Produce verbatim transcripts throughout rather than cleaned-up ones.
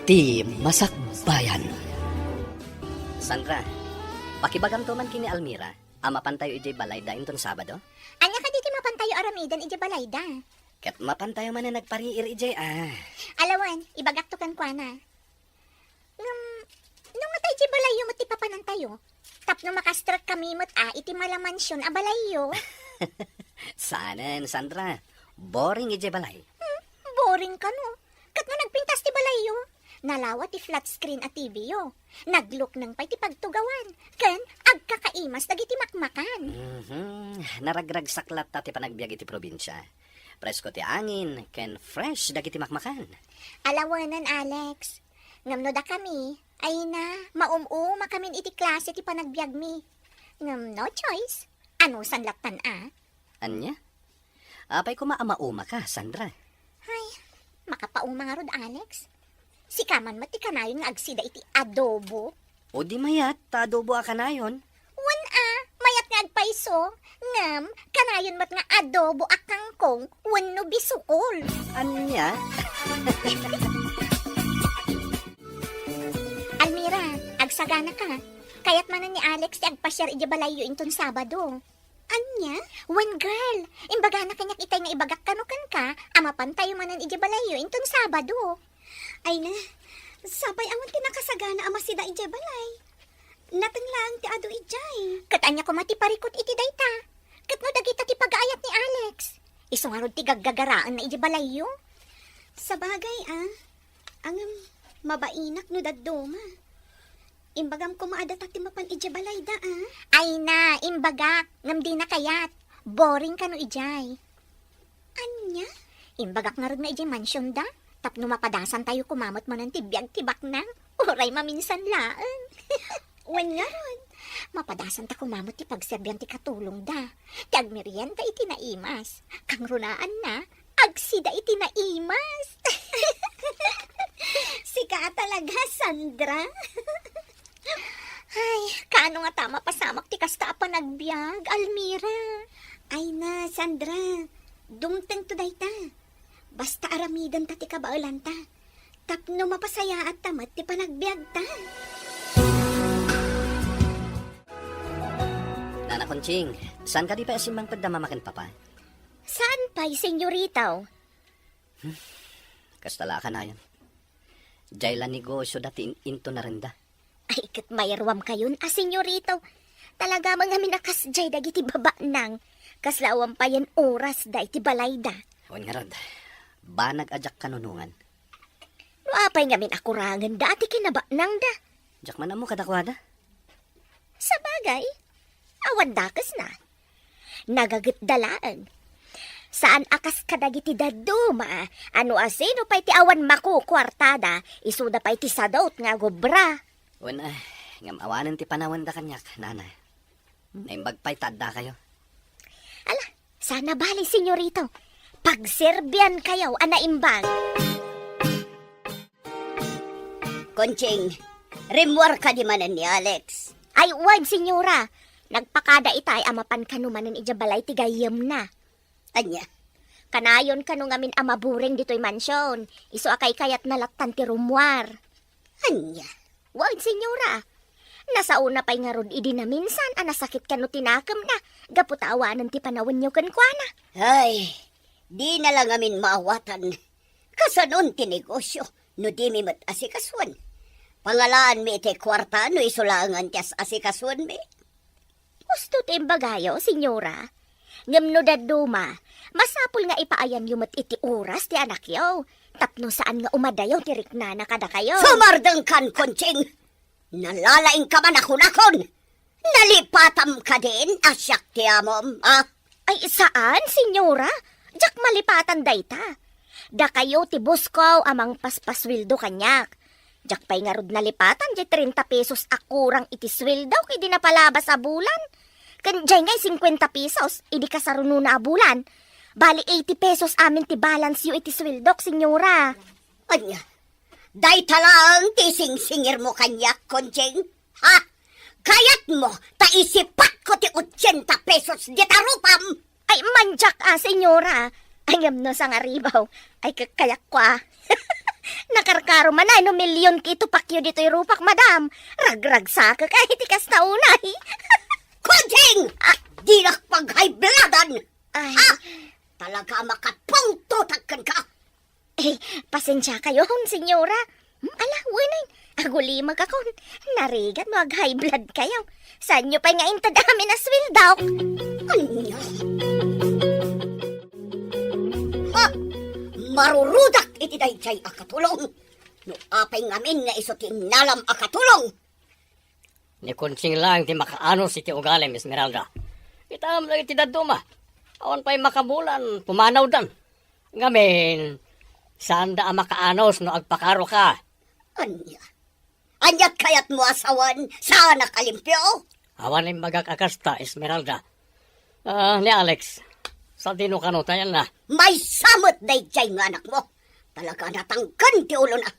Ti Masakbayan. Sandra, pakibagamto man ken ni Almira a mapantayo idiay balayda inton Sabado? Ania kadi ti mapantayo aramiden idiay balayda? Ket mapantayo manen agpariir idiay, a. Ala wen, ibagakto kenkuana. Ngem, no nga ta idiay balayyo met ti papanantayo, tapno makastrek kami met a iti mala mansion a balayyo. Saanen, Sandra. Boring idiay balay. Hmm, boring kano. Ket no nagpintas ti balayyo, nalawa ti flat screen a T V yo. Naglukneng pay ti pagtugawan, ken agkakaimas dagiti makmakan. Mhm. Naragragsak latta ti panagbiag iti probinsia. Presko ti angin, ken fresh dagiti makmakan. Ala wenen, Alex. Ngem no dakami, ay na, maum-umakamin iti klase ti panagbiagmi. Ngem no choice, anusan lattan a? Ania? Apay koma a maumaka, Sandra? Ay, makapauma ngarud, Alex. Sika man met ti kanayon nga agsida iti adobo. O di mayat, ta adobo a kanayon. Wen a, mayat nga agpayso, ngem kanayon met nga adobo a kangkong wenno bisukol. Ania? Almira, agsaganaka. Kayat manen ni Alex ti agpasiar idiay balayyo inton Sabado. Ania? Wen, girl, imbagana kaniak itay nga ibagak kano kenka a mapantayo manen idiay balayyo inton Sabado. Ay na, sapay awan ti nakasagana a masida idiay balay. Nateng laeng ti adu idiay. Ket ania koma ti parikut iti dayta? Ket no dagita ti pagaayat ni Alex, isu ngarud ti gaggagaraenna idiay balayyo? Sabagay, a. Ngem, mabainak no dadduma. Imbagam koma a data ti mapan idiay balayda, a. Ay na, imbagak, ngem dina kayat. Boring kano idiay. Ania? Imbagak ngarud nga idiay mansionda, tapno mapadasantayo koma met manen ti biag ti baknang, uray maminsan laeng. Wen ngarud, mapadasanta koma met ti pagserbian ti katulongda, ti agmerienda iti naimas. Kangrunaanna, agsida iti naimas. Sika a talaga, Sandra. Ay, kaano ngata a mapasamak ti kasta a panagbiag, Almira? Ay na, Sandra, dumtengto dayta. Basta aramidenta ti kabaelanta, tapno mapasayaatta met ti panagbiagta. Nana Conching, saan kadi pay a simmangpet da Mama ken Papa? Saan pay, senyorito? Hmm, kasta la a kanayon. Diay la negosioda ti in-, intonarenda. Ay, ket mayruamkayon a senyorito. Talaga man ngamin a kasdiay dagiti babaknang. Kasla awan payen orasda iti balayda. Wen ngarud, banag a diak kanunongan. No apay ngamin a kurangenda ti kinabaknangda? Diak man ammo kadakuada. Sabagay, awan dakesna. Nagagetda laeng. Saan a kas kadagiti dadduma a no asino pay ti awan makukuartada, isuda pay ti sadut nga agobra. Wen, a, ngem awanen ti panawenda kaniak, nana. Naimbag pay ta addakayo. Ala, sana bali, senyorito. Pagserbiankayo a naimbag. Conching, rimmuar kadi manen ni Alex? Ay, wen, senyora. Nagpakada itay a mapan kano manen idiay balay ti gayyemna. Ania? Kanayon kano ngamin a maburing ditoy mansion, isu a kaykayatna lattan ti rummuar. Ania? Wen, senyora. Nasaona pay ngarud idi naminsan a nasakit kano ti nakemna gapu ta awanen ti panawenyo kenkuana. Ay, dina la ngamin maawatan. Kasanon ti negosio no dimi met asikasuen? Pangalaanmi iti kuarta no isu laengen ti as-asikasuenmi. Husto ti imbagayo, senyora. Ngem no dadduma, masapul nga ipaayanyo met iti oras ti anakyo, tapno saan nga umadayo ti riknana kadakayo. Sumardengkan, Conching! Nalalaingka man a kunakon! Nalipatam kadin a siak ti amom, a? Ay, saan, senyora. Diak malipatan dayta. Dakayo ti boss ko a mangpaspasueldo kaniak. Diak pay ngarud nalipatan diay treinta pesos a kurang iti sueldok idi napalabas a bulan. Ken diay ngay cincuenta pesos idi kasarunona a bulan. Bali eighty pesos amin ti balance yo iti sueldok, senyora. Ania? Dayta laeng ti singsingirmo kaniak, Conching? Ha? Kayatmo ta isipatko ti ochenta pesos dita rupam? Ay, mandiak a, senyora. Ay, ngem no sangaribaw. Ay, kakayatko a. Nakarkaro man ay no milyon ti itupakyo ditoy rupak, madam. Ragragsakek ay ti kasta unay. Kunting! Ah! Dinak pag-high-bloodan! Ay. Ah! Talaga a makapungtotak kenka! Eh, pasensiakayon, senyora. Hmm, ala, weneng. Agulimagakon. Narigat no ag-high blood kayo. Saanyo pay nga inted amin a sweldo? Ania? Ha! Marurudak iti daydiay a katulong. No apay ngamin nga isu ti innalam a katulong? Ni Kunting laeng ti makaanos iti ugalim, Esmeralda. Kitaem la iti dadduma. Awan pay makabulan, pumanawdan. Ngamin, saanda a makaanos no agpakaroka. Ania? Aniat kayatmo a sawen, saanak a limpio? Awan imbagak a kasta, Esmeralda. Ah, ni Alex, sadino kano tayan na? Maysa met daydiay nga anakmo. Talaga natangken ti ulona.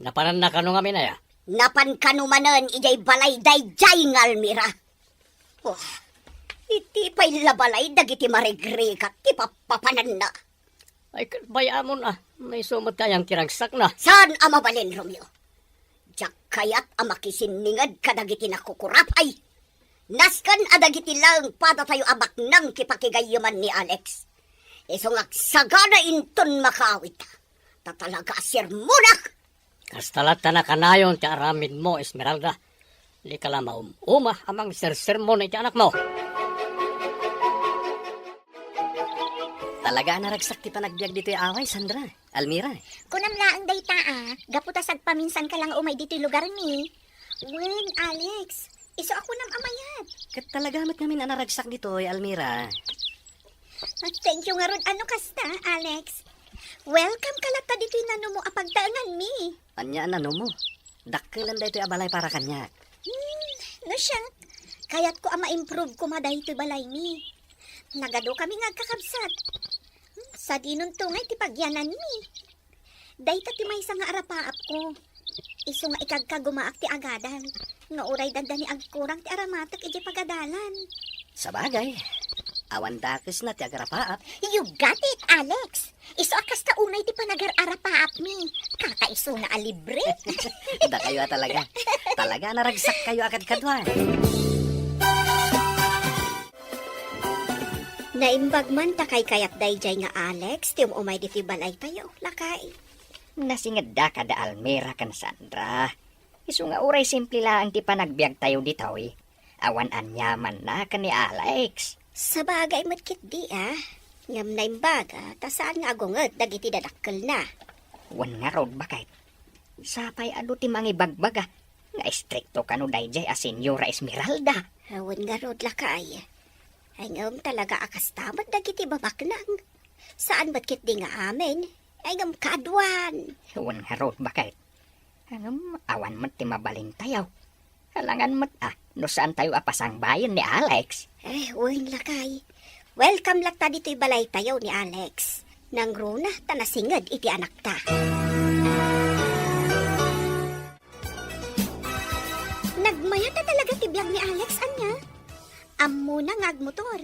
Napananna kano ngamin aya? Napan kano manen idiay balay daydiay nga Almira. Oh, iti pay la balay dagiti marigrigat ti pappapananna. Ay, ket bay-amon a, maysa met kayat ti ragsakna. Saan a mabalin, Romeo? Diak kayat a makisinninged kadagiti nakukurapay. Nasken a dagiti laeng padatayo a baknang ti pakigayyeman ni Alex. Isu nga agsagana inton makaawidta. Ta talaga a sermonak! Kasta latta a kanayon ti aramidmo, Esmeralda. Dika la maum-uma a mangsersermon iti anakmo. Talaga a naragsak ti panagbiag ditoy away, Sandra. Almira. Kunam laeng dayta a, gapu ta sagpaminsanka la nga umay ditoy lugarmi. Wen, Alex, isu a kunam a mayat. Ket talaga met ngamin a naragsak ditoy, Almira. Ah, thank you ngarud a no kasta, Alex. Welcome ka latta ditoy nanumo a pagtaenganmi. Ania a nanumo? Dakkelen daytoy a balay para kaniak. Hmm, no siak, kayatko a ma-improve koma daytoy balaymi. Nagadukami nga agkakabsat. Hmm, sadinonto ngay ti pagyananmi. Dayta ti maysa nga arapaapko. Isu nga ikagkagumaak ti agadal, nga uray dandani agkurang ti aramatek idiay pagadalan. Sabagay, awan dakesna ti agarapaap. You got it, Alex! Isu a kasta unay ti panagar-arapaapmi. Kakaisuna a libre. Dakayo a talaga. Talaga a naragsakkayo a kadkaduan. Naimbag man ta kaykayat daydiay nga Alex ti um-umay ditoy balaytayo, lakay. Nasingedda kada Almira ken Sandra. Isu nga uray simple laeng ti panagbiagtayo ditoy. Awan aniamanna ken ni Alex. Sabagay met ketdi a. Ngem naimbag a ta saan nga agunged dagiti dadakkelna. Wen ngarud, baket. Sapay adu ti mangibagbaga nga istrikto kano daydiay a Senyora Esmeralda. Wen ngarud, lakay. Ay, ngem talaga a kasta met dagiti babaknang. Saan met ketdi nga amin. Ay, ngem kaduan. Wen ngarud, baket. Ngem awan met ti mabalintayo. Alangan met a, no saantayo a pasangbayen ni Alex. Eh, wen lakay. Welcome latta ditoy balaytayo ni Alex. Nangruna ta nasinged iti anakta. Nagmayat a talaga ti biag ni Alex, ania? Ammona nga agmotor.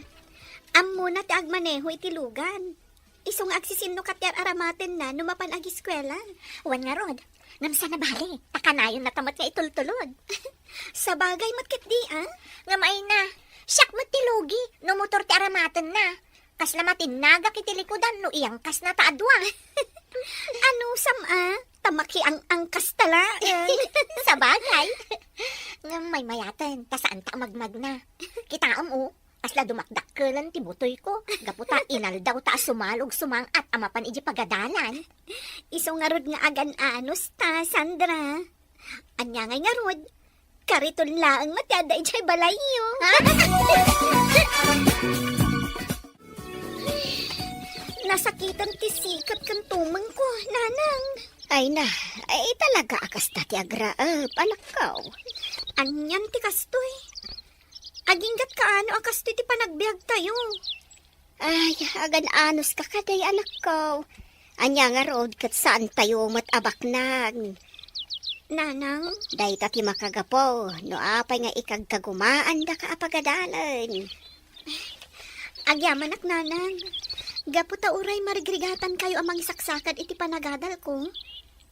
Ammona ti agmaneho iti lugan. Isu nga agsisinnukat ti ar-aramatenna no mapan agiskuela. Wen ngarud, ngem saan a bale, ta kanayonna ta met nga itultulod. Sabagay met ketdi a. Ngem ay na, siak met ti lugi no motor ti aramatenna. Kasla matinnagak iti likudan no iyangkasna ta adua. Anusam a, ta makiang-angkasta laeng. Sabagay. Ngem maymayaten, ta saanta a magmagna. Kitaem, o, kasla dumakdakkelen ti butoyko, gapu ta inaldawta a sumalog sumang-at a mapan idiay pagadalan. Isu ngarud nga agan-anos ta, Sandra. Ania ngay ngarud? Kariton laeng met ti adda idiay balayyo. Nasakiten ti siket ken tumengko, Nanang. Ay na, ay talaga a kasta ti agraep, anakko. Anian ti kastoy? Aginggatka no a kastoy ti panagbiagtayo. Ay, agan-anoska kadi, anakko. Ania ngarud ket saantayo met a baknang. Nanang? Dayta ti makagapu no apay nga ikagkagumaandaka a pagadalen. Agyamanak, Nanang. Gapu ta uray marigrigatankayo a mangisaksakad iti panagadalko.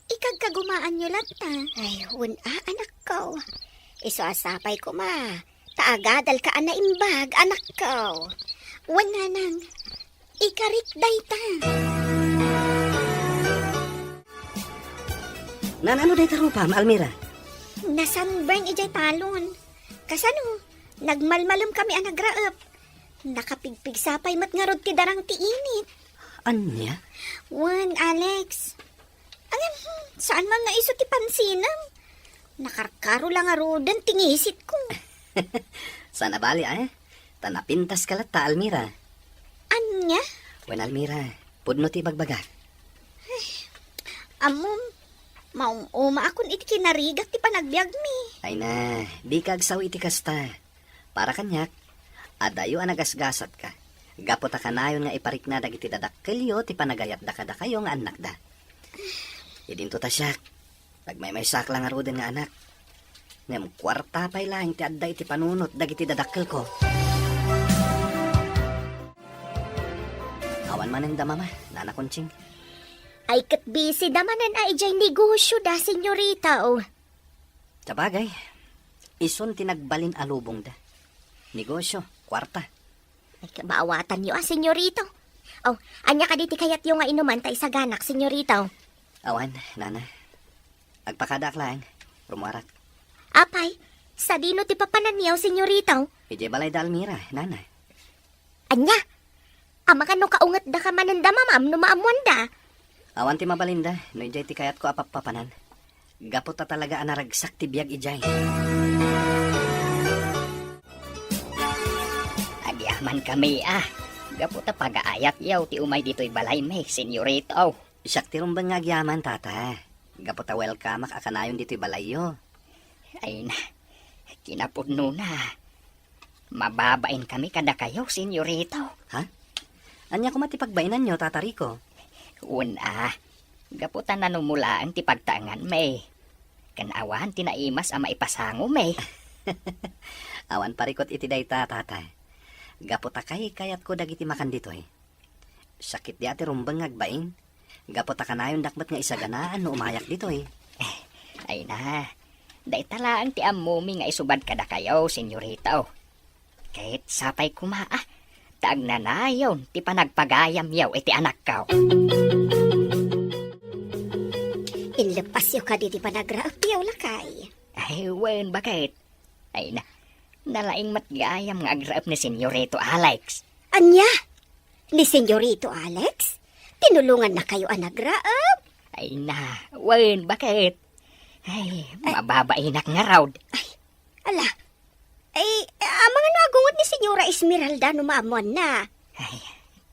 Ikagkagumaanyo latta. Ay, wen a, anakko. Isu a sapay koma ta agadalka a naimbag, anakko. Wen, nanang, ikarik dayta. Naan-ano dayta rupam, Almira? Na-sunburn idiay talon. Kasano? Nagmalmalem kami a nagraep. Nakapigpigsa pay met ngarud ti darang ti init. Ania? Wen, Alex. Ngem, hmm, saan man nga isu ti pansinem. Nakarkaro la ngaruden ti ngisitko. Saan a bali, eh? Ta napintaska latta, Almira. Ania? Wen, Almira, pudno ti ibagbagak. Ammom, maum-umaakon iti kinarigak ti panagbiagmi. Ay na, dika agsaw iti kasta. Para kaniak, adayo a nagasgasatka. Gapu ta kanayon nga iparikna dagiti dadakkelyo ti panagayatda kadakayo nga annakda. Idinto ta siak, nagmaymaysaak la ngaruden nga anak. Ngem kuarta pay laeng ti adda iti panunot dagiti dadakkelko. Awan manen da, Mama, Nana Conching. Ay, ket busy da manen a idiay negosyo da, senyorita, oh. Sabagay, isun ti nagbalin a lubongda. Negosyo, kuarta. Ay, kabaawatanyo a, senyorito. Oh, ania kadi ti kayatyo nga inuman ta isaganak, senyorito? Awan, Nana. Agpakadaak laeng, rummuarak. Apay, sadino ti papananyo, senyorito? Idiay balay da Almira, Nana. Ania? Amangan no kaungetdaka manen da, Mamam, no maammoanda? Awan ti mabalinda, no idiay ti kayatko a pappapanan. Gapu ta talaga a naragsak ti biag idiay. Agyamankami, a. Gapu ta pagaayatyo ti umay ditoy balaymi, senyorito. Siak ti rumbeng nga agyaman, Tata. Gapu ta welcomeak a kanayon ditoy balayyo. Ay na, kinapudnona. Mababainkami kadakayo, senyorito. Ha? Ania koma ti pagbainanyo, Tata Rico? Wen a, gapu ta nanumolaen ti pagtaenganmi. Ken awan ti naimas a maipasangomi. Awan parikut iti dayta, Tata. Gapu ta kaykayatko dagiti makan ditoy. Sakit di a ti rumbeng nga agbain. Gapu ta kanayondak met nga isaganaan no umayak ditoy. Ay na, dayta laeng ti ammomi nga isubad kadakayo, senyorito. Ket sapay koma a, ta agnanayon ti panagpagayamyo iti anakko. Inleppasyo kadi ti panagraepyo, lakay? Ay, wen, baket. Ay na, nalaing met gayam nga agraep ni Senyorito Alex. Ania? Ni Senyorito Alex? Tinulongannakayo a nagraep? Ay na, wen, baket. Ay, ay, mababainak ngarud. Ay, ala. Ay, amangan no agunget ni Senyora Esmeralda no maammoanna? Ay,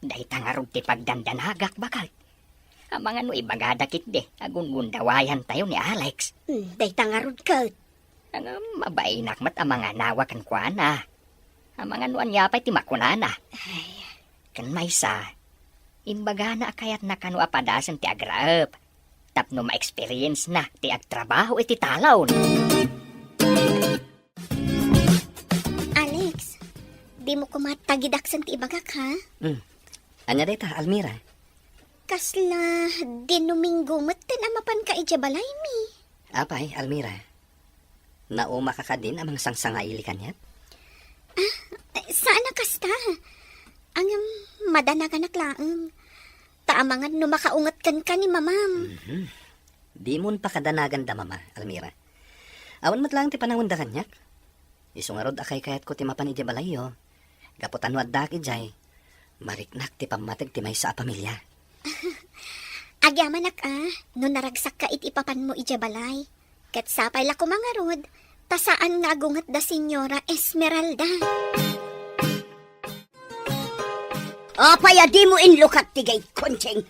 dayta ngarud ti pagdandanagak, baket. Amangan no ibagada ketdi a gungundawayantayo ni Alex. Hmm, dayta ngarud ket. Ngem mabainak met a manganawa kenkuana. Amangan no ania pay ti makunana. Ay. Ken maysa, imbagana a kayatna kano a padasen ti agraep tapno ma-experience-na ti agtrabaho iti talon. Alex, dimo koma tagidaksen ti ibagak, ha? Hmm. Ania dayta, Almira? Kasla Domingo metten a mapanka idiay balaymi. Apay, Almira? Naumaka kadin a mangsangsangaili kaniak? Ah, saan a kasta. Ngem, madanaganak laeng. Ta amangan no makaunget kenka ni Mamam. Mhm. Dimon pakadanagan da Mama, Almira. Awan met laeng ti panangunda kaniak. Isu ngarud a kaykayatko ti mapan idiay balayyo. Gapu ta no addaak idiay, mariknak ti pammateg ti maysa a pamilia. Agyamanak a, no naragsakka iti ipapanmo idiay balay. Ket sapay la koma ngarud, ta saan nga agunget da Senyora Esmeralda. Apay a dimo inlukat ti gayud, Conching?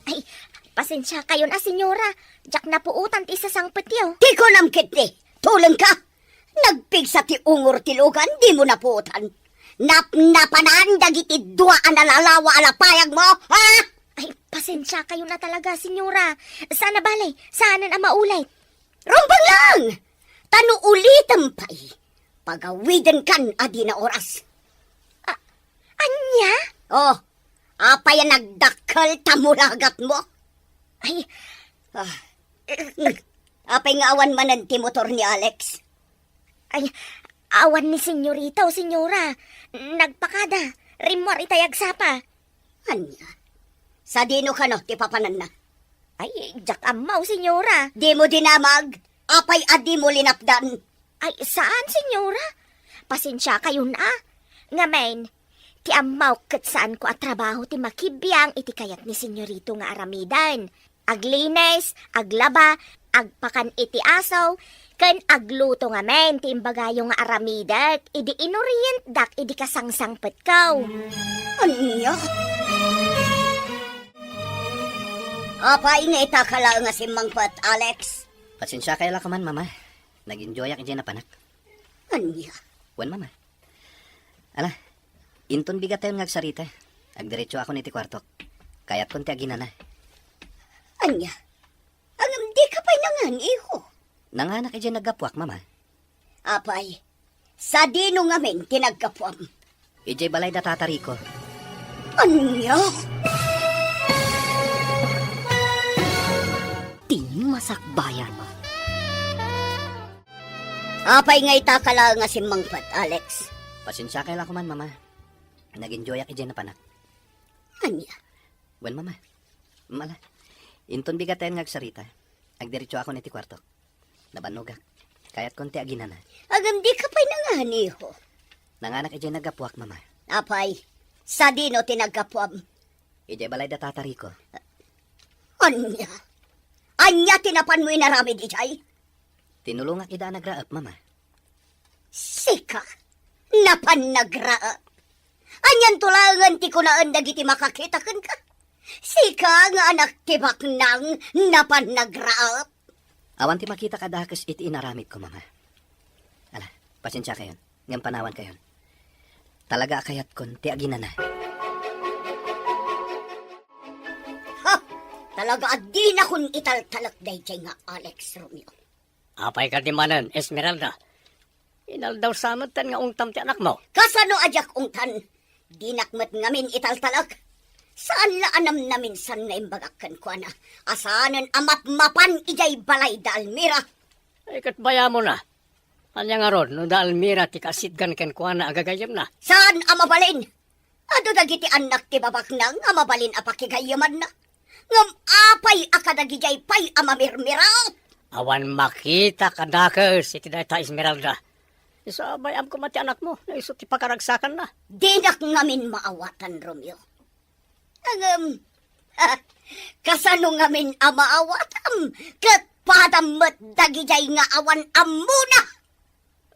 Ay, pasensiakayon a, Senyora. Diak napuotan ti isasangpetyo. Ti kunam ketdi, tulengka. Nagpigsa ti ungor ti lugan, dimo napuotan. Napnapanan dagiti dua a nalalawa a lapayagmo, ha? Ay, pasensiakayon a talaga, Senyora. Saan a bale, saanen a maulit. Rumbeng laeng! Ta no ulitem pay, pagawidenkan a dina oras. A-, ania? Oh, apay a nagdakkel ta mulagatmo? Ay, ah, Apay nga awan manen ti motor ni Alex? Ay, awan ni Senyorita o Senyora. Nagpakada. Rimmuar itay agsapa. Ania? Sadino kano ti papananna? Ay, diak ammo, Senyora. Dimo dinamag? Apay a dimo linapdan? Ay, saan, Senyora. Pasensiakayon a. Ngamin, ti ammok ket saanko a trabaho ti makibiang iti kayat ni Senyorito nga aramiden. Aglinis, aglaba, agpakan iti aso, ken agluto ngamin ti imbagayo nga aramidek idi inorientdak idi kasangsangpetko. Ania? Apay nga ita ka laeng a simmangpet, Alex? Pasensiakay la koman, Mama. Nag-enjoyak idiay napanak. Ania? Wen, Mama. Ala, inton bigatayon nga agsarita, agdiretsoakon iti kuartok. Kayatkon ti aginana. Ania? Ngem dika pay nangan, iho? Nanganak idiay naggapuak, Mama. Apay, sadino ngamin ti naggapuam? Idiay balay da Tata Rico. Ania? Ti masakbayan. Apay nga ita ka laeng a simmangpet, Alex? Pasensiakay la koman, Mama. Nag-enjoyak idiay napanak. Ania? Wen, Mama. Mala. Inton bigatayon nga agsarita, agdiretsoakon iti kuartok. Nabannogak. Kayatkon ti aginana. Ngem dika pay nangan, iho? Nanganak idiay naggapuak, Mama. Apay, sadino ti naggapuam? Idiay balay da Tata Rico. Ania? Ania ti napanmo inaramid idiay? Tinulongak ida a nagraep, Mama. Sika? Napan nagraep? Anianto laengen ti kunaen dagiti makakita kenka? Sika nga anak ti baknang napan nagraep? Awan ti makita kadakes iti inaramidko, Mama. Ala, pasensiakayon, ngem panawankayon. Talaga a kayatkon ti aginana. Ha! Talaga a dinakon italtalek daydiay nga Alex, Romeo. Apay kadi manen, Esmeralda? Inaldaw sa metten nga ungtam ti anakmo. Kasano a diak ungtan? Dinak met ngamin italtalek. Saan la a namnaminsan nga imbagak kenkuana a saanen a mapmapan idiay balay da Almira. Ay, ket bayamon a. Ania ngarud no da Almira ti kaasitgan kenkuana a gagayyemna? Saan a mabalin? Adu dagiti annak ti babaknang a mabalin a pakigayyemanna. Ngem apay a kadagidiay pay a mamirmiraw? Awan makita kadakes iti dayta, Esmeralda. Isu a bay-am koma ti anakmo, no isu ti pakaragsakanna. Dinak ngamin maawatan, Romeo. Ngem, kasano ngamin a maawatam ket padam met dagidiay nga awan ammona?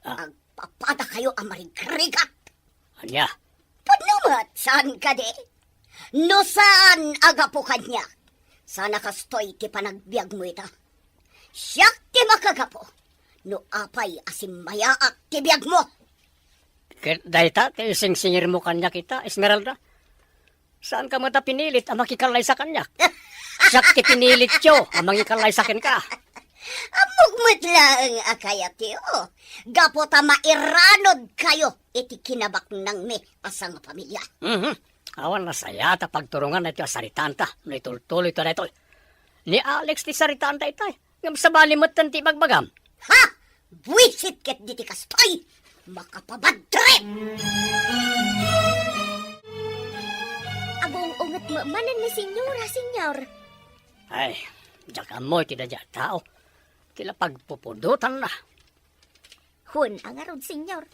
Ah. Agpapadakayo a marigrigat. Ania? Pudno met, saan kadi? No saan a gapu kaniak, saan a kastoy ti panagbiagmo ita. Siak ti makagapu no apay a simmayaak ti biagmo. Ket dayta ti isingsingirmo kaniak ita, Esmeralda? Saanka met a pinilit a makikallaysa kaniak. Siak ti pinilityo a mangikallaysa kenka. Ammok met laeng a kayatyo, gapu ta mairanodkayo iti kinabaknangmi a sangapamilia. Mhm. Awan nasayaat a pagturongan daytoy a saritaanta no itultuloyto daytoy. Ni Alex ti saritaanta itay. Ngem sabali metten ti ibagbagam. Ha! Buisit ket diti kastoy! Makapabadtrip! Agung-unget met manen ni Senyora, Senyor. Ay, diak ammo iti daydiay a tao. Ti la pagpupudotanna. Wen a ngarud, Senyor.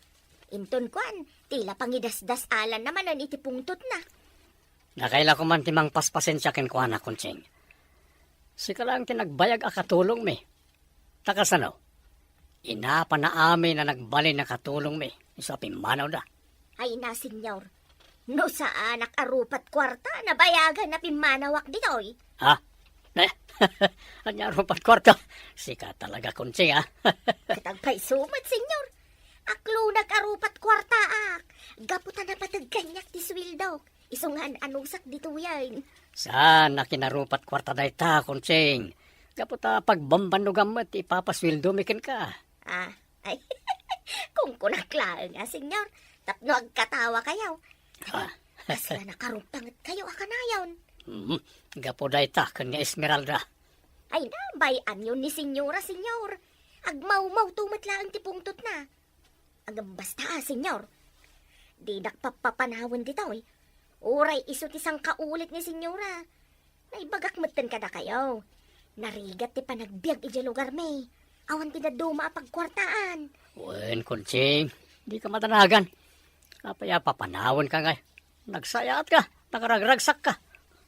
Inton kuan, ti la pangidasdasalanna manen iti pungtotna. Nakay la koman ti mangpaspasensia kenkuana, Konsing. Sika laeng ti nagbayag a katulongmi. Ta kasano? Inapana amin a nagbalin a katulongmi isu a pimmanawda. Ay na, Senyor. No saanak a rupat kuarta, nabayagan a pimmanawak ditoy. Ha? Ne? Ania a rupat kuarta? Sika talaga, Konsing, ha? Ket agpayso met, Senyor. Aklonak a rupat kuartaak. Gapu ta napateg kaniak ti sueldok. Isu nga an-anusak ditoyen. Saan a kinarupat kuarta dayta, Konsing? Gapu ta pagbambannogam met ti ipapasueldomi kenka. Ah, ay. Kunkunak laeng a, Senyor, tapno agkatawakayo. Ah. Kasla nakaruppangetkayo a kanayon. Mhm. Gapu dayta ken ni Esmeralda. Ay, nabay-anyo ni Senyora, Senyor. Agmawmawto met laeng ti pungtotna. Agam basta, ah, Senyor. Didak pappapanawen ditoy. Uray isu ti sangkaulit ni Senyora. Naibagak metten kadakayo. Narigat ti panagbiag idiay lugarmi. Awan ti dadduma a pagkuartaan. Wen, Conching, dika madanagan. Apay a papanawenka ngay? Nagsayaat ka, nakaragragsak ka,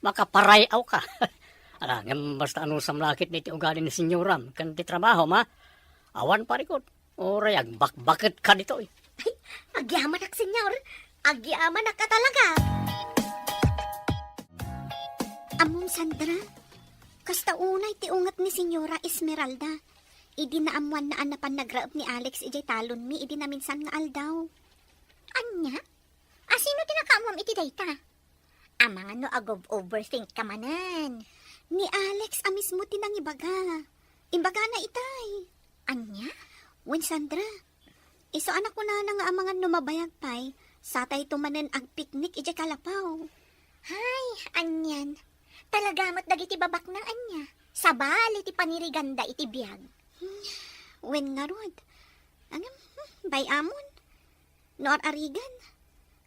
makaparay-aw ka. Ala, ngem basta anusam lakit iti ugali ni senyoram ken ti trabahom, ha? Awan parikut. Uray agbakbaket ka ditoy. Ay, agyamanak, Senyor. Agyamanak ka talaga. Ammom, Sandra, kasta unay ti unget ni Senyora Esmeralda idi naammoanna a napan nagraep ni Alex idiay talonmi idi naminsan nga aldaw. Ania? Asino ti nakaammoam iti dayta? Amangan no ag-overthink ka manen. Ni Alex a mismo ti nangibaga. Imbagana itay. Ania? Wen, Sandra, isu a nakunana nga amangan no mabayag pay, satayto manen agpiknik idiay Kalapaw. Hay, anian. Talaga met dagiti babakna, ania? Sabali ti paniriganda iti biag. Wen ngarud. Ngem, hmm, bay-amon. No ar-arigan,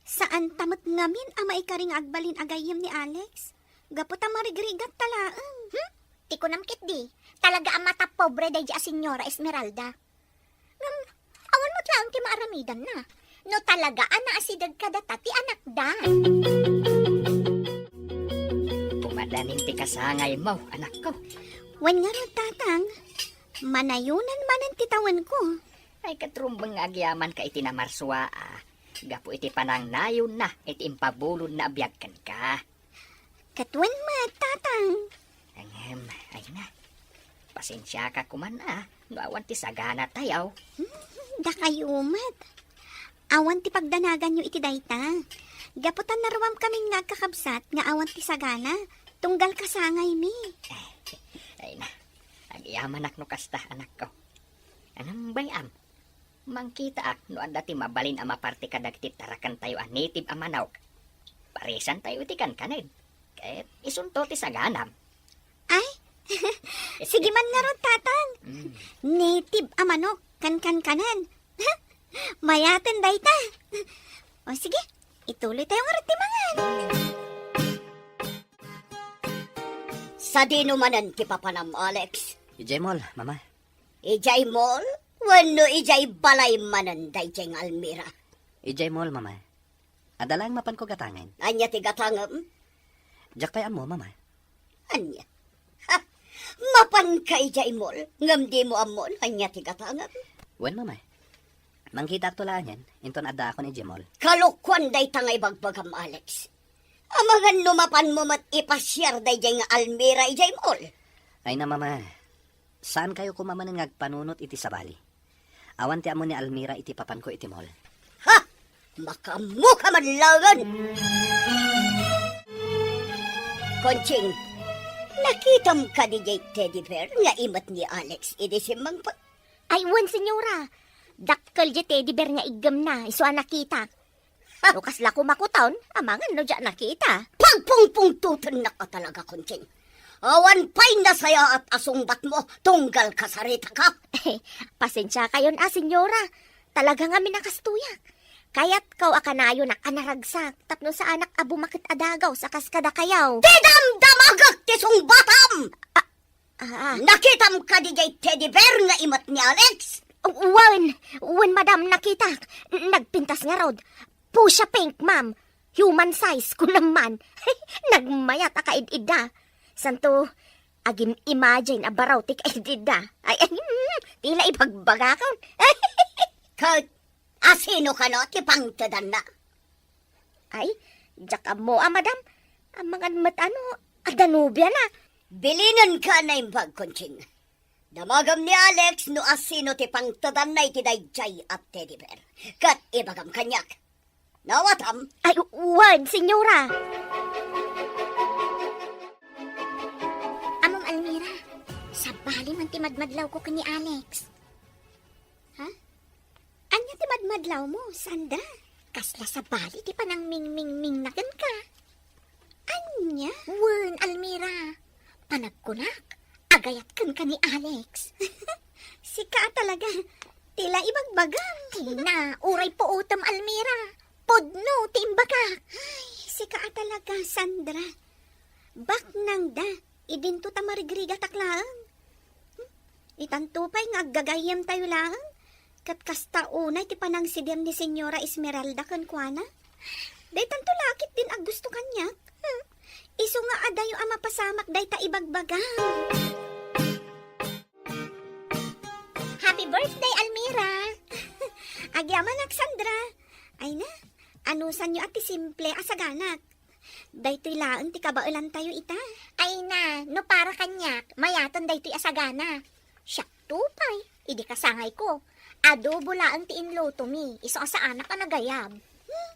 saanta met ngamin a maikari nga agbalin a gayyem ni Alex. Gapu ta marigrigat ta laeng. Hmm? Ti kunam ketdi, talaga a matapobre daydi a Senyora Esmeralda. Ngem, awan met laeng ti maaramidanna. No talaga a naasideg kadata ti anakda. Pumadanin ti kasangaymo, anakko. Wen ngarud, Tatang, manayonan manen ti tawenko. Ay, ket rumbeng nga agyamanka iti namarsua, a, gapu iti panangnayonna iti impabulodna a biag kenka. Ket wen met, Tatang. Ngem, ay na, pasensiaka koman, a, no awan ti saganatayo. Hmm, dakayo met. Awan ti pagdanaganyo iti dayta. Gapu ta naruamkamin nga agkakabsat nga awan ti sagana, tunggal kasangaymi. Ay na, agyamanak no kasta, anakko. Ngem bay-am, mangkitaak no adda ti mabalin a maparti kadagiti tarakentayo a native a manok. Parisantayo iti kankaned, ket isunto ti saganam. Ay, sige man ngarud, Tatang. Mm. Native a manok, kankankanan. Mayaten dayta. O sige, ituloytayo ngarud ti mangan. Sadino manen ti papanam, Alex? Idiay mall, Mama. Idiay mall? Wenno idiay balay manen daydiay nga Almira? Idiay mall, Mama. Adda laeng mapanko gatangen. Ania ti gatangem? Diak pay ammo, Mama. Ania? Ha? Mapanka idiay mall, ngem dimo ammo no ania ti gatangem? Wen, Mama. Mangkitaakto laengen, inton addaakon idiay mall. Kalokoan dayta nga ibagbagam, Alex. Amangan no mapanmo met ipasiar daydiay nga Almira idiay mall. Ay na, Mama. Saankayo koma manen nga agpanunot iti sabali. Awan ti ammo ni Almira iti papanko iti mall. Ha! Makaammoka man laengen! Conching, nakitam kadi diay teddy bear nga imet ni Alex idi simmangpet? Ay, wen, senyora. Dakkel diay teddy bear nga iggemna, isu a nakitak. No kasla kumakuton, amangan no diak nakita. Pagpungpungtotennak a talaga, Conching. Awan pay nasayaat a sungbatmo, tunggal kasaritaka. Pasensiakayon a, senyora. Talaga ngamin a kastoyak. Kayatko a kanayonak a naragsak tapno saanak a bumaket a dagaw sa kas kadakayo. Ti damdamagek ti sungbatam! Ah, Ah, ah. Nakitam kadi diay teddy bear nga imet ni Alex? Wen, wen, madam, nakitak. Nagpintas ngarud. Fuchsia pink, ma'am. Human size, kunam man. Nagmayat a kaid-idda. Santo, agim-imagine a baraw ti kaid-idda. Ay, ay, mm, tila ibagbagakon. Ket, asino kano ti pangtedanna? Ay, diak ammo a, madam. Amangan met a no, adda nobiana. Bilinenka a naimbag, Conching. Damagam ni Alex no asino ti pangtedanna iti daydiay a teddy bear. Ket ibagam kaniak. Nawatam? Ay, wen, senyora. Amom Almira, sabali man ti madmadlawko ken ni Alex. Ha? Ania ti madmadlawmo, Sandra? Kasla sabali ti panangmingmingmingna kenka. Ania? Wen, Almira. Panagkunak, agayat kenka ni Alex. Sika a talaga. Ti la ibagbagam. Tina, uray puotem, Almira. Pudno ti imbagak. Ay, sika a talaga, Sandra. Baknangda, idinto ta marigrigatak laeng. Hmm? Itanto pay nga aggagayyemtayo laeng. Ket kasta unay ti panangsider ni Señora Esmeralda kenkuana. Daytanto la ketdin a gusto kaniak. Hmm? Isu nga adayo a mapasamak dayta ibagbagam. Happy birthday, Almira! Agyamanak, Sandra. Ay na, anusanyo a ti simple a saganak. Daytoy laeng ti kabaelantayo ita. Ay na, no para kaniak, mayaten daytoy a sagana. Siakto pay, idi kasangayko, adobo laeng ti inlutomi, isu a saanak a nagayab. Hmm,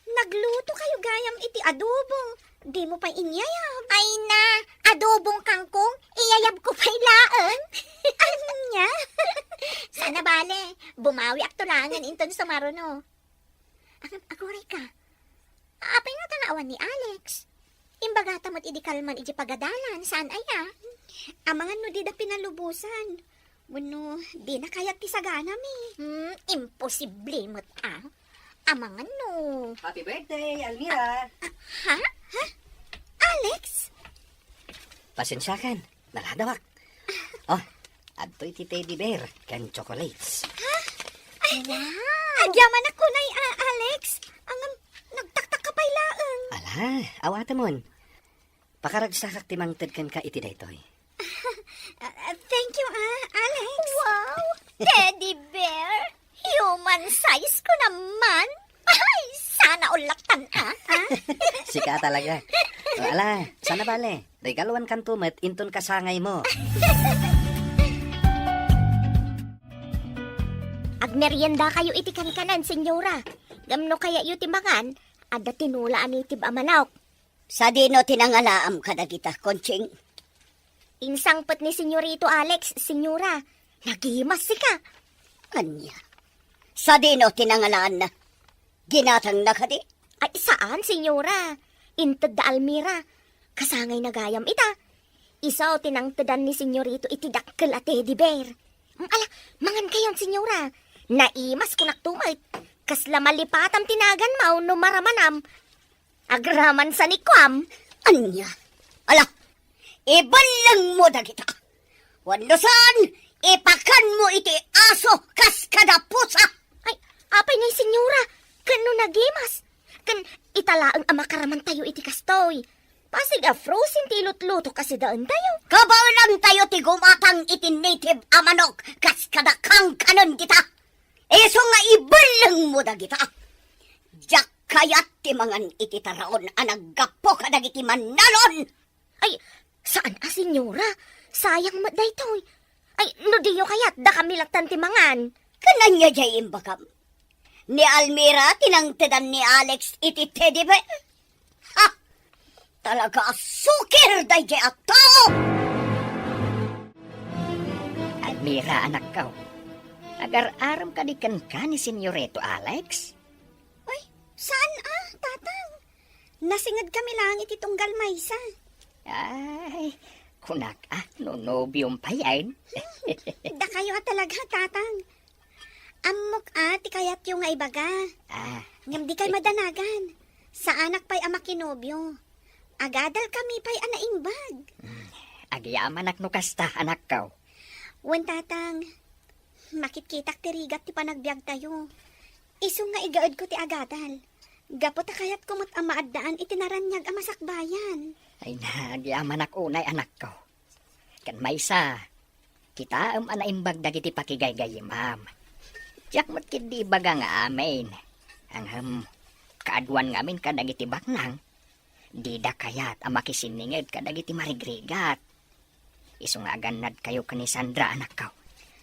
naglutokayo gayam iti adobo. Dimo pay inyayab. Ay na, adobong kangkong, iyayabko pay laeng. Ania? Saan a bale, bumawiakto laengen inton sumaruno. Ag-, aguray ka. Apay nga ta nga awan ni Alex? Imbagata met idi kalman idiay pagadalan, saan aya? Amangan no dida pinalubosan. Wenno, dina kayat ti saganami. Hmm, imposible met, ah. Amangan no. Happy birthday, Almira! Ha? Ha? Alex? Pasensiakan, naladawak. Oh, adtoy ti teddy bear ken chocolates. Ha? Ay, wow! Agyamanak unay, ah, Alex. Ngem, nagtaktak ka pay laeng. Ala, awatemon. Pakaragsakak ti mangted kenka iti daytoy. Ah, ah, thank you, ah, Alex. Wow! Teddy bear? Human size ko naman! Ay, sana all laktan, ah! Sika talaga. O, ala, saan a bale, regaluankanto met inton kasangaymo. Agmeriendakayo iti kankanan, Señora. Ngem no kayatyo ti mangan, adda tinola a native a manok. Sadino ti nangalaam kadagita, Conching? Insangpet ni Señorito Alex, Señora. Nagimas sika. Ania? Sadino ti nangalaanna? Ginatangna kadi? Ay, saan, Señora. Inted da Almira. Kasangayna gayam ita. Isu ti nangtedan ni Señorito iti dakkel a teddy bear. Mm, ala, mangankayon, Señora. Naimas, kunak tumet. Kasla malipatam ti naganmaw no maramanam. Agraman sa ni Kuam. Ania? Ala, ibellengmo dagita. Wenno saan, ipakanmo iti aso kas kada pusa. Ay, apay ngay, Señora? Ken no nagimas? Ken ita laeng a makaramantayo iti kastoy. Pasig a frozen ti ilutluto kas idaentayo. Kabaelantayo ti gumatang iti native a manok kas kada kankanen dita. Isu nga ibellengmo dagita. Diak kayat ti mangan iti taraon a naggapu kadagiti mannalon. Ay, saan a, Señora. Sayang met daytoy. Ay, no diyo kayat, dakami lattan ti mangan. Ken ania diay imbagam? Ni Almira ti nangtedan ni Alex iti teddy bear? Ha! Talaga a sukir daydiay a tao! Almira, anakko, agar-arem kadi kenka ni Señorito Alex? Ay, saan a, Tatang? Nasinged kami laeng iti tunggal maysa. Ay, kunak a, no nobiom payen. Dakayo a talaga, Tatang. Ammok a ti kayatyo nga ibaga. Ah. Ngem dikay madanagan. Saanak pay a makinobio. Agadal kami pay a naimbag. Hmm, agyamanak no kasta, anakko. Wen, Tatang, makitkitak ti rigat ti panagbiagtayo. Isu nga igaedko ti agadal. Gapu ta kayatko met a maaddaan iti naraniag a masakbayan. Ay na, agyamanak unay, anakko. Ken maysa, kitaem a naimbag dagiti pakigaygayyemam. Diak met ketdi ibaga nga amin. Ngem, kaaduan ngamin kadagiti baknang, dida kayat a makisinninged kadagiti marigrigat. Isu nga agannadkayo ken ni Sandra, anakko.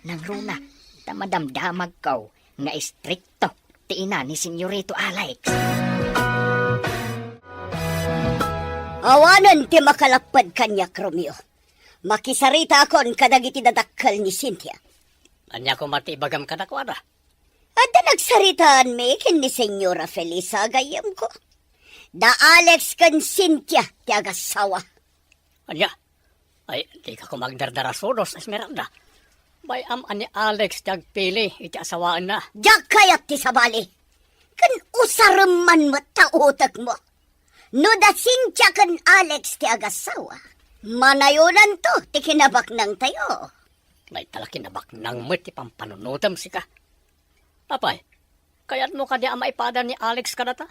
Nangruna, ta madamdamagko nga istrikto ti ina ni Señorito Alex. Awanen ti makalapped kaniak, Romeo. Makisaritaakon kadagiti dadakkel ni Cynthia. Ania koma ti ibagam kadakuada? Adda nagsaritaanmi ken ni Señora Felisa, gayyemko. Da Alex ken Cynthia ti agasawa. Ania? Ay, dika koma agdardarasudos, Esmeralda. Bay-am a ni Alex ti agpili iti asawaenna. Diak kayat ti sabali. Ken usarem man met ta utekmo. No da Cynthia ken Alex ti agasawa, manayonanto ti kinabaknangtayo. Dayta la kinabaknang met ti pampanunotem, sika. Apay, kayatmo kadi a maipada ni Alex kadata?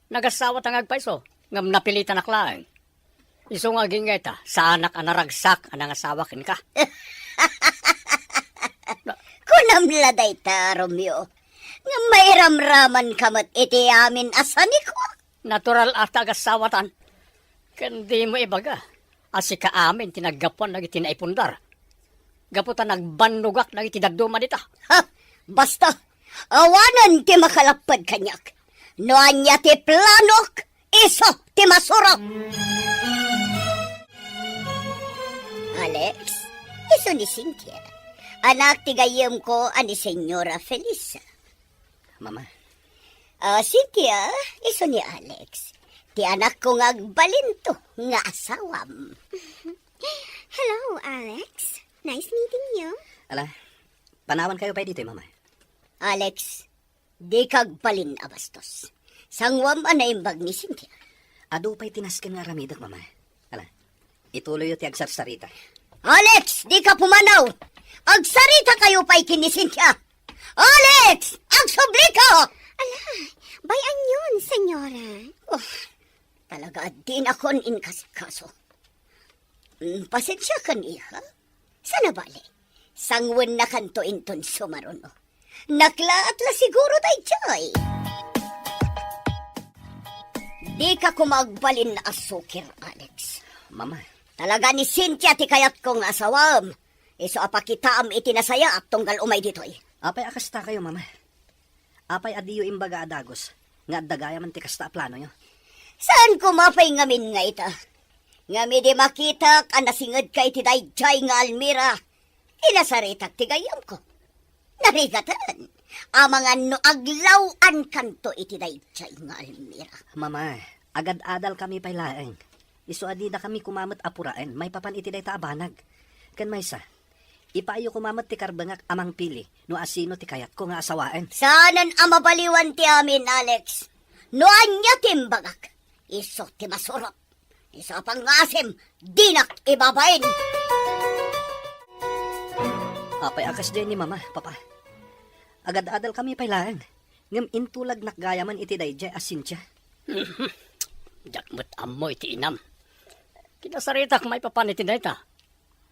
Nagasawata nga agpayso, ngem napilitanak laeng. Isu nga agingga ita, saanak a naragsak a nangasawa kenka. Kunam la dayta, Romeo. Ngem mairamramanka met iti amin a sanikuak. Natural a ta agasawatan. Ken dimo ibaga a sika amin ti naggapuan dagiti naipundar. Gapu ta nagbannogak dagiti dadduma dita. Ha! Basta, awanen ti makalapped kaniak. No ania ti planok, isu ti masurok. Alex, isu ni Cynthia. Anak ti gayyemko a ni Señora Felisa. Mama. Ah, Cynthia, isu ni Alex. Ti anakko nga agbalinto nga asawam. Hello, Alex. Nice meeting you. Ala, panawankayo pay ditoy, Mama. Alex, dika agbalin a bastos. Sanguam a naimbag ni Cynthia. Adu pay ti nasken nga aramidek, Mama. Ala, ituloyyo ti agsarsarita. Alex, dika pumanaw! Agsaritakayo pay ken ni Cynthia! Alex, agsublika! Ala, bay-anyon, senyora. Oh, talaga a dinakon inkasikaso. Mm, pasensiakan, iha. Saan a bale, sanguennakanto inton sumaruno. Naklaat la siguro daydiay. Dika koma agbalin a sukir, Alex. Mama. Talaga ni Cynthia ti kayatko nga asawam. Isu a pakitaam iti nasayaat tunggal umay ditoy. Apay a kastakayo, Mama? Apay a diyo imbaga a dagus nga adda gayamen ti kasta a planoyo? Saan koma pay ngamin nga ita? Ngem idi makitak a nasingedka iti daydiay nga Almira, inasaritak ti gayyemko. Narigaten, amangan no aglaw-ankanto iti daydiay nga Almira. Mama, agad-adalkami pay laeng. Isu a didakami koma met a puraen maipapan iti dayta a banag. Ken maysa, ipaayyo koma met ti karbengak a mangpili no asino ti kayatko nga asawaen. Saanen a mabaliwan ti amin, Alex. No ania ti imbagak, isu ti masurot. Isu a pangngaasim, dinak ibabain. Apay a kasdiay ni Mama, Papa? Agad-adalkami pay laeng, ngem intulagnak gayamen iti daydiay a Cynthia. Diak met ammo iti inam. Kinasaritak maipapan iti dayta.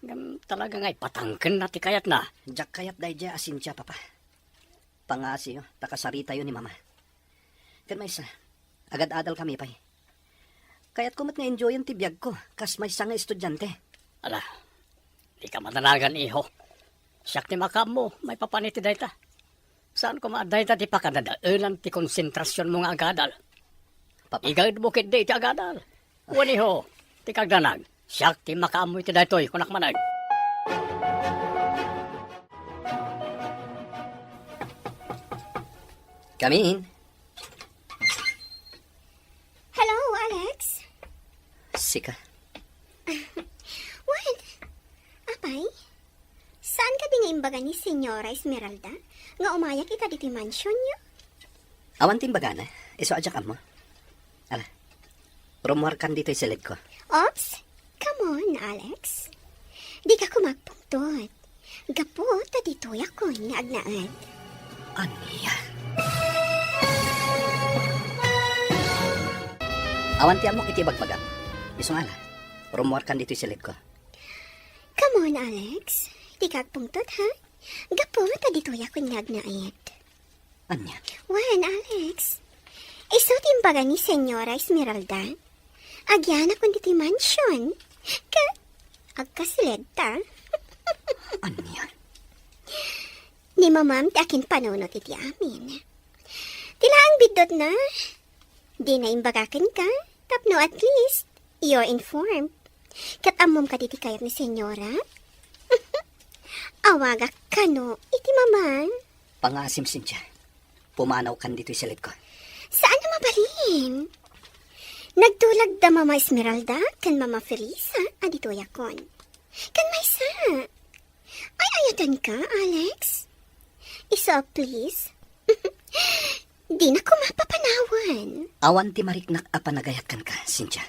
Ngem talaga nga ipatangkenna ti kayatna. Diak kayat daydiay a Cynthia, Papa. Pangaasiyo, ta kasaritayo ni Mama. Ken maysa, agad-adalkami pay. Kayatko met nga enjoyen ti biagko, kas maysa nga estudiante. Ala, dika madanagan, iho. Siak ti makaammo maipapan iti dayta. Saan koma a dayta ti pakadadaelan ti konsentrasionmo nga agadal? Papa. Igaedmo ketdi iti agadal. Wen, iho, ti kagdanag. Siak ti makaammo iti daytoy, kunak manen. Come in. Hello, Alex. Sika. Wen, apay? Saan kadi nga imbaga ni Senyora Esmeralda nga umayak ita ditoy mansionyo? Awan ti imbagana, isu a diak ammo. Ala, rummuarkan ditoy silidko. Oops! Come on, Alex. Dika koma agpungtot. Gapu ta ditoyakon nga agnaed. Ania? Awan ti ammok iti ibagbagam. Isu nga ala, rummuarkan ditoy silidko. Come on, Alex. Dika agpungtot, ha? Gapu ta ditoyakon nga agnaed. Ania? Wen, Alex. Isu ti imbaga ni Senyora Esmeralda. Agyanakon ditoy mansion. Ket agkasilidta. Ania? Ni Mamam ti akinpanunot iti amin. Ti laeng biddutna, dina imbaga kenka, tapno at least, you're informed. Ket ammom kadi ti kayat ni Senyora? Awagak kano iti Mamam. Pangaasim, Cynthia. Pumanawkan ditoy silidko. Saan a mabalin? Nagtulag da Mama Esmeralda ken Mama Felisa a ditoyakon. Ken maysa, ay-ayatenka, Alex? Isu a please. Dina koma papanawan. Awan ti mariknak a panagayat kenka, Cynthia.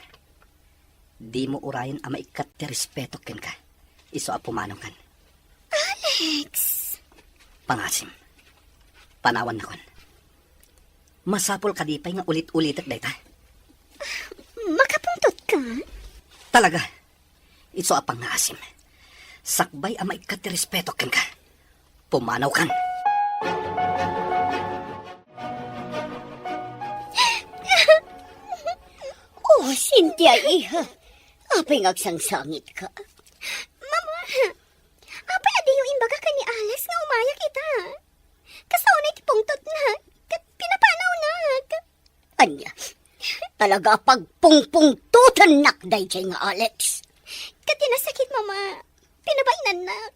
Dimo urayen a maikkat ti respetok kenka. Isu a pumanawkan. Alex! Pangasim. Panawannakon. Masapul kadi pay nga ulit-ulitek dayta? Makapungtotka? Talaga. Isu a pangngaasim. Sakbay a maikkat ti respetok kenka. Pumanawkan. Oh, Cynthia, iha. Apay nga agsangsangitka? Mama, apay a diyo imbaga ken ni Alex nga umayak ita? Kasta unay ti pungtotna, ket pinapanawnak. Ania? Talaga a pagpungpungtotennak daydiay nga Alex. Ket ti nasakit, Mama, pinabainannak.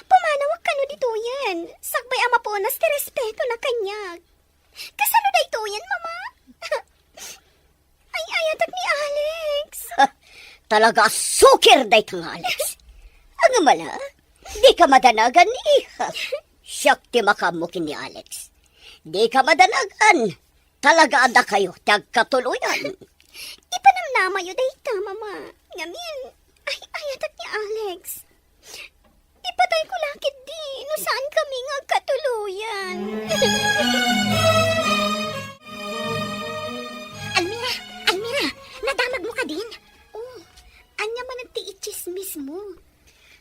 Pumanawak kano ditoyen, sakbay a mapunas ti respetona kaniak. Kasano daytoyen, Mama? Ay-ayatek ni Alex. Talaga a sukir dayta nga Alex. Agmala, dika madanagan, iha. Siak ti makaammo ken ni Alex. Dika madanagan. Talaga a dakayo ti agkatuloyan. Ipanamnamayo dayta, Mama. Ngamin, ay-ayatek ni Alex. Ipatayko la ketdi no saan kami nga agkatuloyan. Almira! Almira! Nadamagmo kadin? Oh, ania manen ti itsismismo?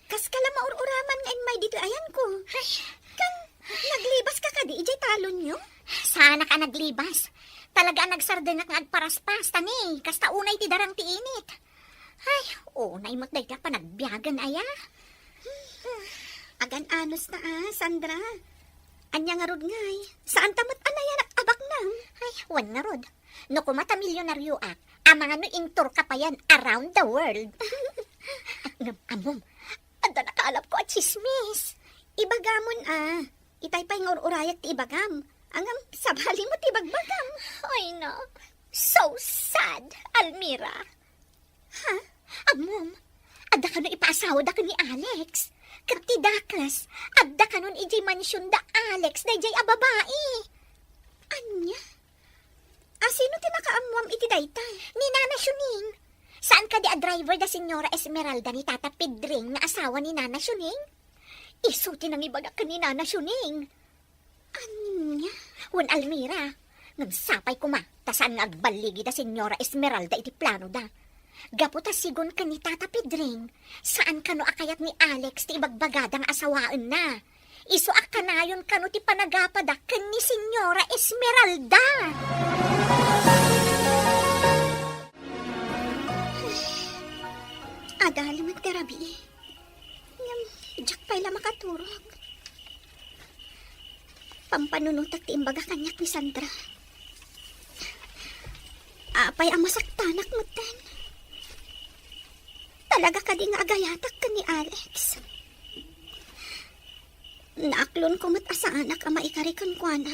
Kaska la maur-uraman nga immay ditoy ayanko. Ay. Ken, naglibaska kadi idiay talonyo? Saanak a naglibas. Talaga a nagsardengak nga agparaspas, ta ni, kasta unay ti darang ti init. Ay, unay met dayta a panagbiagen aya. Agan-anos ta a, Sandra. Ania ngarud ngay? Saanta met a nayanak a baknang? Ay, wen ngarud. No koma ta milyonarioak, amangan no intourka payen around the world. Ngem, ammom, adda nakaalapko a tsismis. Ibagamon a. Itay pay nga ur-urayak ti ibagam. Ngem, sabali mo ti ibagbagam. Ay, na. So sad, Almira. Ha? Ammom, adda kano ipaasawada ken ni Alex? Ket ti dakes, adda kanon idiay mansion da Alex daydiay a babai. Ania? A, sino ti nakaammuam iti dayta? Ni Nana Shuning. Saan kadi a driver da Señora Esmeralda ni Tata Pedring nga asawa ni Nana Shuning? Isu ti nangibaga ken ni Nana Shuning. Ania? Wen, Almira, ngem sapay koma ta saan nga agballigi da Señora Esmeralda iti planoda. Gapu ta sigun ken ni Tata Pedring, saan kano a kayat ni Alex ti ibagbagada nga asawaenna. Isu a kanayon kano ti panagapada ken ni Señora Esmeralda. Adal met ti rabii. Ngem, diak pay la makaturog. Pampanunotek ti imbaga kaniak ni Sandra. Apay a masaktanak metten. Talaga kadi nga agayatak ken ni Alex? Naaklonko met a saanak a maikari kenkuana.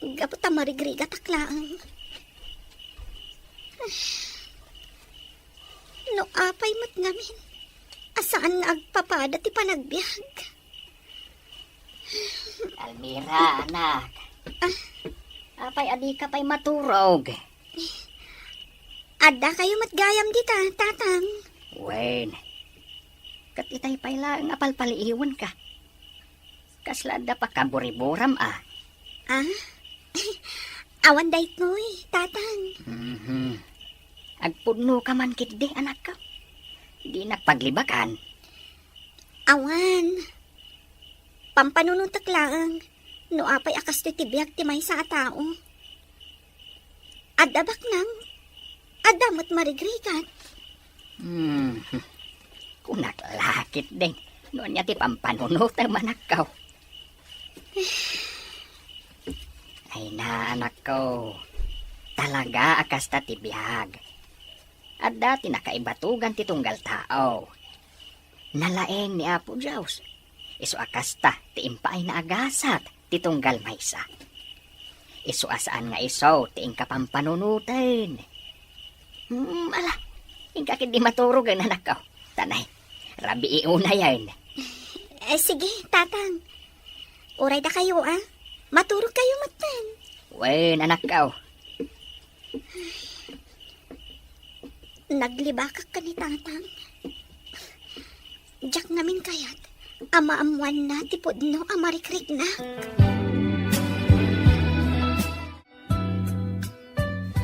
Gapu ta marigrigatak laeng. No apay met ngamin a saan nga agpapada ti panagbiag. Almira, anak. Ah? Apay a dika pay maturog? Adda kayo met gayam dita, Tatang. Wen, ket itay pay laeng a palpaliiwenka. Kasla adda pakaburiburam a? Ah? Awan daytoy, Tatang. Mhm. Agpudnoka man ketdi, anakko. Dinak paglibakan. Awan. Pampanunotek laeng no apay a kastoy ti biag ti maysa a tao. Adda baknang, adda met marigrigat. Hmm. Kunak la ketdin no ania ti pampanunotem, anakko. Ay na, anakko. Talaga a kasta ti biag. Adda ti nakaibatugan ti tunggal tao. Nalaeng ni Apo Dios. Isu a kasta ti impaayna a gasat ti tunggal maysa. Isu a saan nga isu ti inka pampanunoten. Hmm, ala, inka ketdi maturogen, anakko. Tanay, rabii unayen. Eh, sige, Tatang. Uray dakayo, a. Maturog kayo metten. Wen, anakko. Naglibakak ken ni Tatang. Diak ngamin kayat a maammoanna ti pudno a marikriknak.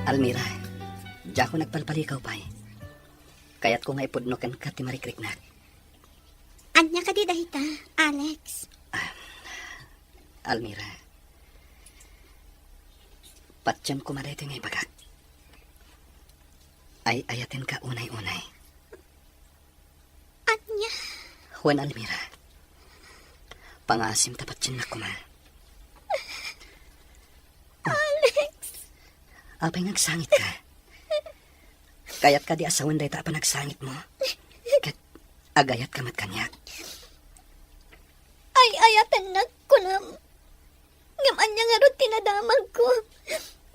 Almira, diakon agpalpalikaw pay. Kayatko nga ipudno kenka ti marikriknak. Ania kadi dayta, Alex? Ah, Almira, patiem koma daytoy nga ibagak. Ay-ayatenka unay-unay. Ania? Wen, Almira, pangaasim ta patiennak koma. Alex! Apay nga agsangitka? Kayat kadi a sawen dayta a panagsangitmo? Ket agayatka met kaniak? Ay-ayatennak, kunam. Ngem ania ngarud ti nadamagko?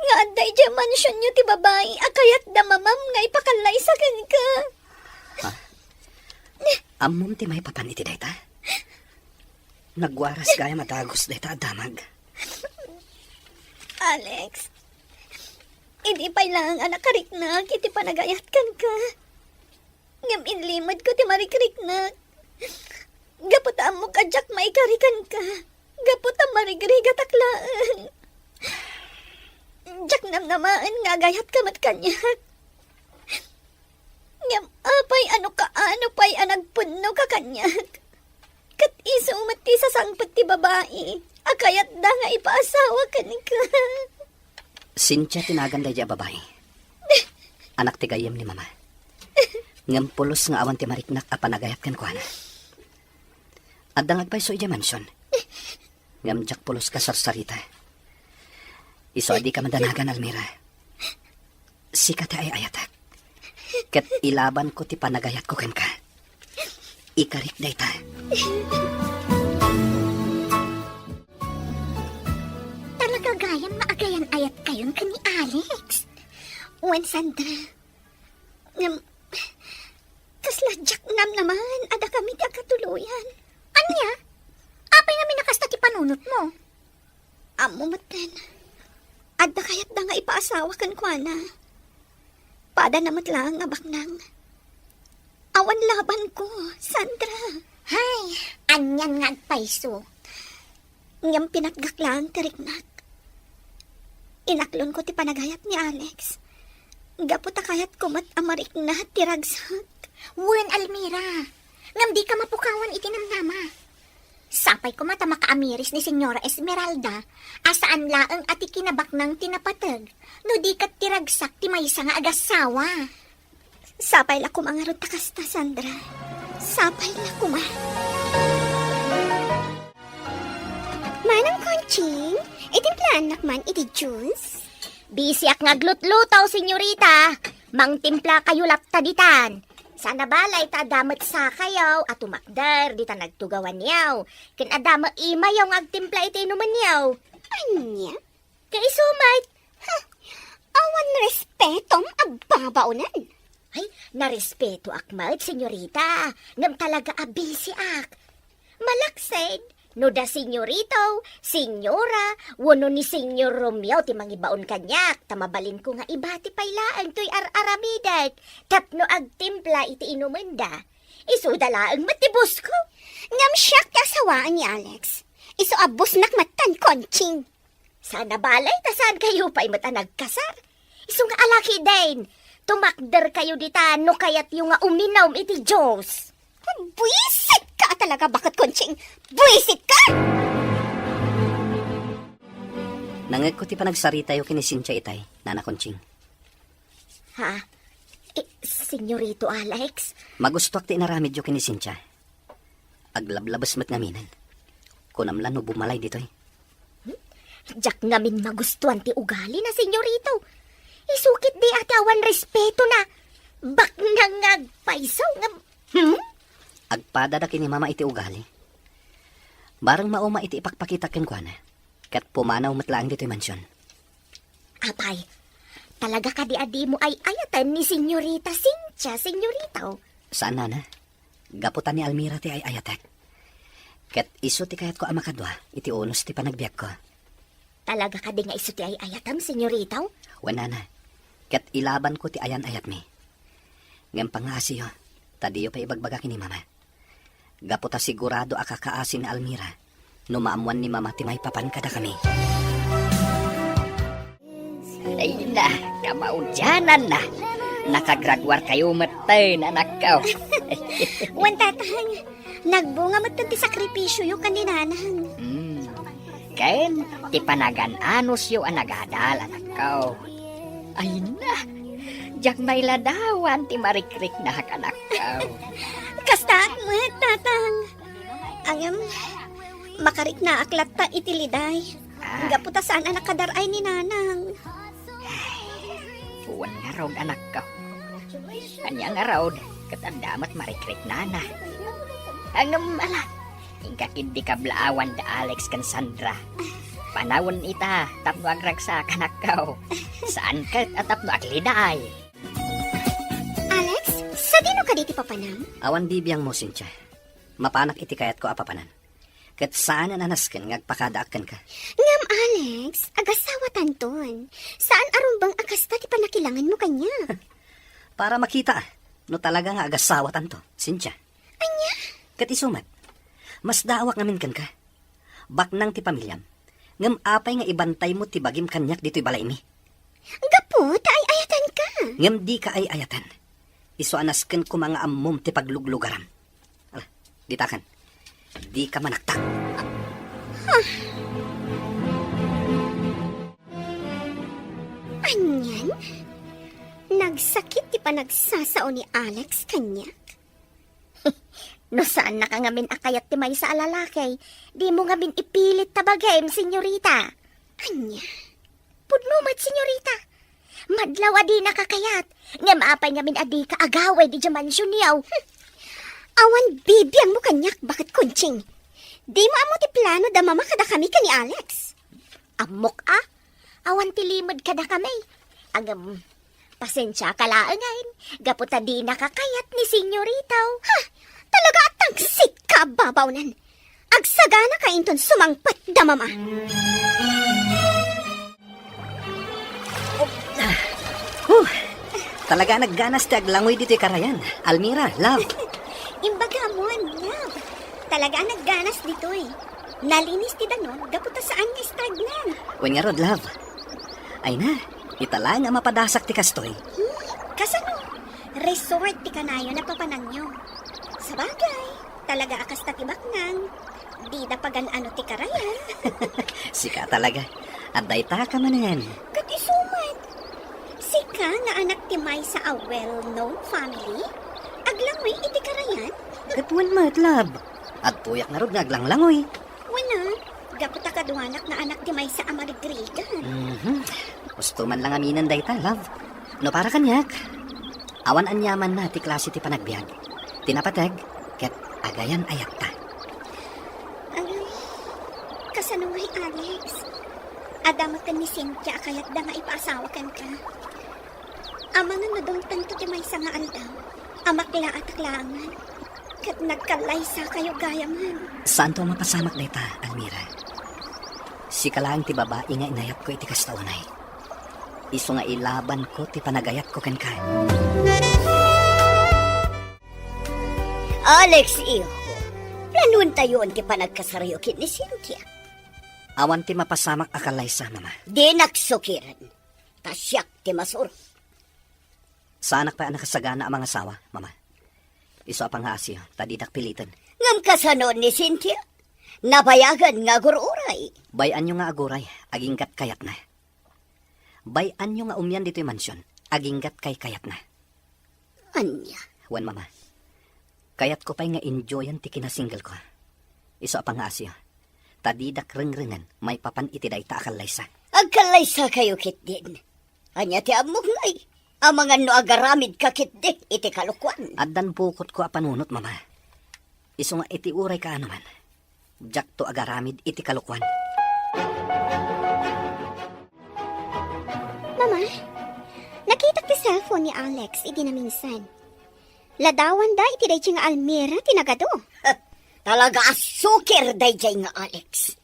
Nga adda idiay mansionyo ti babai a kayatda mamam nga ipakallaysa kenka. Ha? Ammom ti maipapan iti dayta? Nagwaras gayam a dagus dayta a damag. Alex, idi pay laeng a nakariknak iti panagayat kenka. Ngem inlimedko ti marikriknak. Gapu ta ammok a diak maikari kenka. Gapu ta marigrigatak laeng. Diak namnamaen nga agayatka met kaniak. Ngem apay a no kaano pay a nagpudnoka kaniak? Ket isu met ti sasangpet ti babai a kayatda nga ipaasawa kenka. Cynthia ti nagan daydiay a babai. Anak ti gayyem ni Mama. Ngem pulos nga awan ti mariknak a panagayat kenkuana. Adda nga agpayso idiay mansion. Ngem diak pulos kasarsarita. Isu a dika madanagan, Almira. Sika ti ay-ayatek. Ket ilabanko ti panagayatko kenka. Ikarik dayta. Talaga gayam nga agayan-ayatkayon ken ni Alex. Wen, Sandra. Ngem, kasla diak namnamaen a dakami ti agkatuloyan. Ania? Apay ngamin a kasta ti panunotmo? Ammo metten, adda kayatda nga ipaasawa kenkuana. Padana met laeng a baknang. Awan labanko, Sandra. Hay, anian nga agpayso. Ngem pinatgak laeng ti riknak. Inaklonko ti panagayat ni Alex. Gapu ta kayatko met a marikna ti ragsak. Wen, Almira, ngem dika mapukawan iti namnama. Sapay koma ta makaamiris ni Señora Esmeralda a saan laeng a ti kinabaknang ti napateg no di ket ti ragsak ti maysa nga agassawa. Sapay la koma ngarud ta kasta, Sandra. Sapay la koma. Manang Conching, itimplaannak man iti juice? Bisiak nga aglutluto, senyorita. Mangtimpla kayo latta ditan. Sana balay ta adda met sakayo a tumakder dita nagtugawanyo. Ken adda met imayo nga agtimpla iti inumenyo. Ania? Kaiso met. Huh, awan respetom a babaonen. Ay, narespetoak met, senyorita. Ngem talaga a bisiak. Malaksid, no da senyorito, senyora, wenno ni Senyor Romeo ti mangibaon kaniak, ta mabalinko nga ibati pay laeng toy ar-aramidek tapno agtimpla iti inumenda. Isuda laeng met ti bosko. Ngem siak ti asawaan ni Alex. Isu a bosnak metten, Conching. Sana balay ta saan kayo pay met a nagkasar. Isu nga alakiden, tumakder kayo dita no kayatyo nga uminom iti juice. Buisit ka talaga, baket Conching! Buisit ka! Nangegko ti panagsaritayo ken ni Cynthia itay, Nana Conching. Ha? Eh, Senyorito Alex? Magustoak ti inaramidyo ken ni Cynthia. Aglablabes met ngaminen. Kunam la no bumalay ditoy. Hmm? Diak ngamin magustuan ti ugali na, senyorito. Isu ketdi a ti awan respeto na. Baknang nga agpayso nga, hmm? Agpadada ken ni Mama iti ugali. Bareng mauma iti ipakpakita kenkuana. Ket pumanaw met laeng ditoy mansion. Apay, talaga kadi a dimo ay-ayaten ni Senyorita Cynthia, Senyorita? Saan, nana. Gapu ta ni Almira ti ay-ayatek. Ket isu ti kayatko a makadua iti unos ti panagbiagko. Talaga kadi nga isu ti ay-ayatem, Senyorita? Wen, nana. Ket ilabanko ti ayan-ayatmi. Ngem pangngaasiyo, ta diyo pay ibagbaga ken ni mama. Gapu ta sigurado a kakaasi ni Almira no maammuan ni mama ti maipapan kadakami. Ay na, kamaudiananna. Nakagraduarkayo metten, anakko. Wen, tatang, nagbunga metten ti sakripisioyo ken ni nanang. Hmm. Ken ti panagan-anosyo a nagadal, anakko. Ay na, diak mailadawan ti marikriknak, anakko. Kastaak met, tatang. Ngem, makariknaak latta iti liday. Ah. Gapu ta saan a nakadar-ay ni nanang. Ay, wen ngarud, anakko. Ania ngarud, ket adda met marikriknana. Ngem, ala, inka ketdi kablaawan da Alex ken Sandra. Panawen ita tapno agragsak, anakko. Saan ket a tapno agliday. Alex, sadino kadi ti papanam? Awan bibiangmo, Cynthia. Mapanak iti kayatko a papanan. Ket saan a nasken nga agpakadaak kenka. Ngem, Alex, agasawatanton. Saan a rumbeng a kasta ti pannakilangenmo kaniak. Para makita no talaga nga agasawatanto, Cynthia. Ania? Ket isu met, masdaawak ngamin kenka. Baknang ti pamiliam. Ngem apay nga ibantaymo ti bagim kaniak ditoy balaymi? Gapu ta ay-ayatanka. Ngem dika ay-ayaten. Isu a nasken koma nga ammom ti pagluglugaram. Ala, ditakan. Dika manaktak. Anian? Nagsakit ti panagsasao ni Alex kaniak? No saannaka ngamin a kayat ti maysa a lalaki, dimo ngamin ipilit ta bagim, senyorita. Ania? Pudno met, senyorita. Madlaw a dinaka kayat, ngem apay ngamin a dika agawid idiay mansionyo? Hm. Awan bibiangmo kaniak, baket Conching. Dimo ammo ti plano da mama kadakami ken ni Alex. Ammok a, awan ti limed kadakami. Ngem, pasensiaka laengen, gapu ta dinaka kayat ni senyorita. Ha! Talaga a tangsit ka a babawnan. Agsaganaka inton sumangpet da mama. Huh! Talaga a nagganas ti aglangoy ditoy karayan. Almira, love. Imbagamon, love. Talaga a nagganas ditoy. Nalinis ti danum gapu ta saan nga stagnant. Wen ngarud, love. Ay na, ita laeng a mapadasak ti kastoy. Hmm, kasano? Resort ti kanayon a papananyo. Sabagay, talaga a kasta ti baknang. Dida pagan-ano ti karayan. Sika talaga. Adda ita ka manen. Ket isu met. Sika nga anak ti maysa a well-known family? Aglangoy iti karayan? Ket wen met, love. Adtoyak ngarud nga aglanglangoy. Wen a, gapu ta kaduanak nga anak ti maysa a marigrigan. Mhm. Usto man lang aminen dayta, love. No para kaniak, awan aniamanna ti klase ti panagbiag. Ti napateg, ket agayan-ayatta. Ay, kasano ngay, Alex? Adda metten ni Cynthia a kayatda nga ipaasawa kenka. Amangan no dumtengto ti maysa nga aldaw, a maklaatak laengen, ket nagkallaysakayo gayamen. Saanto a mapasamak dayta, Almira. Sika laeng ti babai nga inayatko iti kasta unay. Isu nga ilabanko ti panagayatko kenka. Alex, iho, planuentayon ti panagkasaryo ken ni Cynthia. Awan ti mapasamak a kallaysa, Mama. Dinak sukiren. Ta siak ti masuro. Saanak pay a nakasagana a mangasawa, Mama. Isu a pangngaasiyo, ta didak piliten. Ngem kasano ni Cynthia? Nabayagan nga agur-uray. Bay-anyo nga aguray, aginggat kayatna. Bay-anyo nga umian ditoy mansion, aginggat kaykayatna. Ania? Wen, Mama. Kayatko pay nga enjoyan ti kinasingleko. Isu a pangngaasiyo, ta didak rengrengen maipapan iti dayta a kallaysa. Agkallaysakayo ketdin. Ania ti ammok ngay? Amangan no agaramidka ketdi iti kalokuan. Addan bukotko a panunot, Mama. Isu nga iti uray kaano man, diakto agaramid iti kalokuan. Cellphone ni Alex idi naminsan. Ladawanda iti daydiay nga Almira ti nagadu. Talaga a sukir daydiay nga Alex.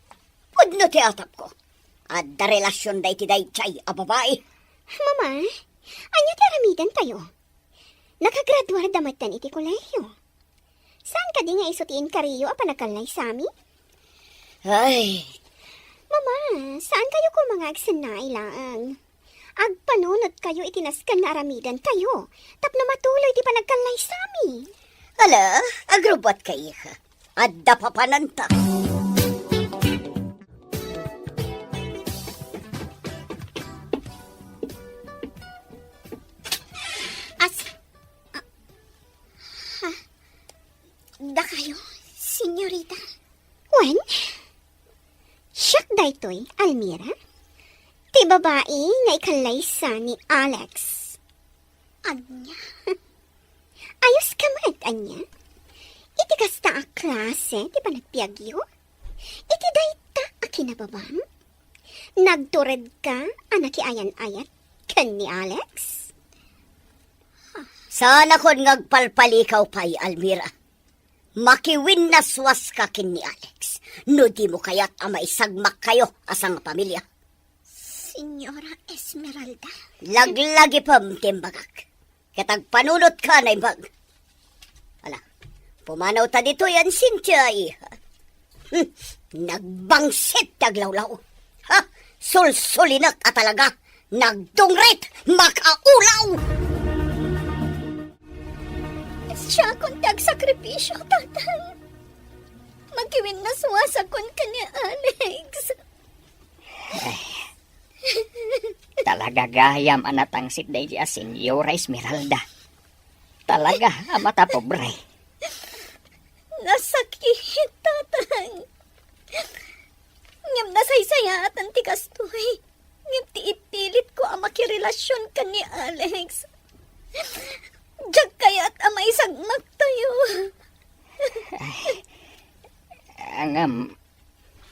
Pudno ti atapko. Adda relasionda iti daydiay a babai. Mama, ania ti aramidantayo? Nakagraduarda metten iti kolehiyo. Saan kadi nga isu ti inkariyo a panagkallaysami? Ay. Mama, saan kayo koma nga agsennai laeng? Agpanunotkayo iti nasken nga aramidantayo tapno matuloy ti panagkallaysami. Ala, agrubbuatka, iha. Adda papananta. As-, ah, ha? Dakayo, senyorita? Wen? Siak daytoy, Almira? Ti babai nga ikallaysa ni Alex. Ania? Ayos ka met, ania? Iti kasta a klase ti panagbiagyo? Iti dayta a kinababam? Nagtured ka a nakiayan-ayat ken ni Alex? Saanakon nga agpalpalikaw pay, Almira. Makiwinnaswaska ken ni Alex no dimo kayat a maisagmakkayo a sangapamilia. Señora Esmeralda. Laglagipem ti imbagak. Ket agpanunotka a naimbag. Ala, pumanawta ditoy, Cynthia, iha. Hmm, nagbangsit ti aglawlaw. Ha? Sulsulinek a talaga. Nagdungrit, makaulaw! Siakon ti agsakripisio, Tatang. Makiwinnaswasakon ken ni Alex. Ay, talaga gayam a natangsit daydi a Señora Esmeralda. Talaga a matapobre. Nasakit, Tatang. Ngem nasaysayaaten ti kastoy. Ngem ti ipilitko a makirelasion ken ni Alex, diak kayat a maisagmaktayo. Ay, ngem,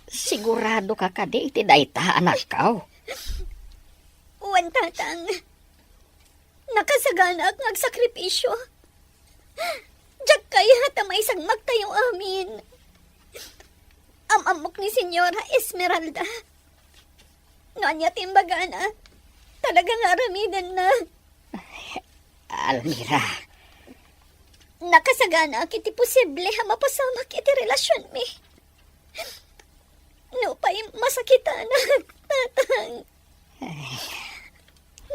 sigurado ka kadi iti dayta, anakko? Wen, Tatang. Nakasaganaak nga agsakripisio. Diak kayat a maisagmaktayo amin. Am-ammok ni Señora Esmeralda. No ania ti imbagana, talaga nga aramidenna. Almira. Nakasaganaak iti posible a mapasamak iti relasionmi. Nupay masakitanak, Tatang. Ay.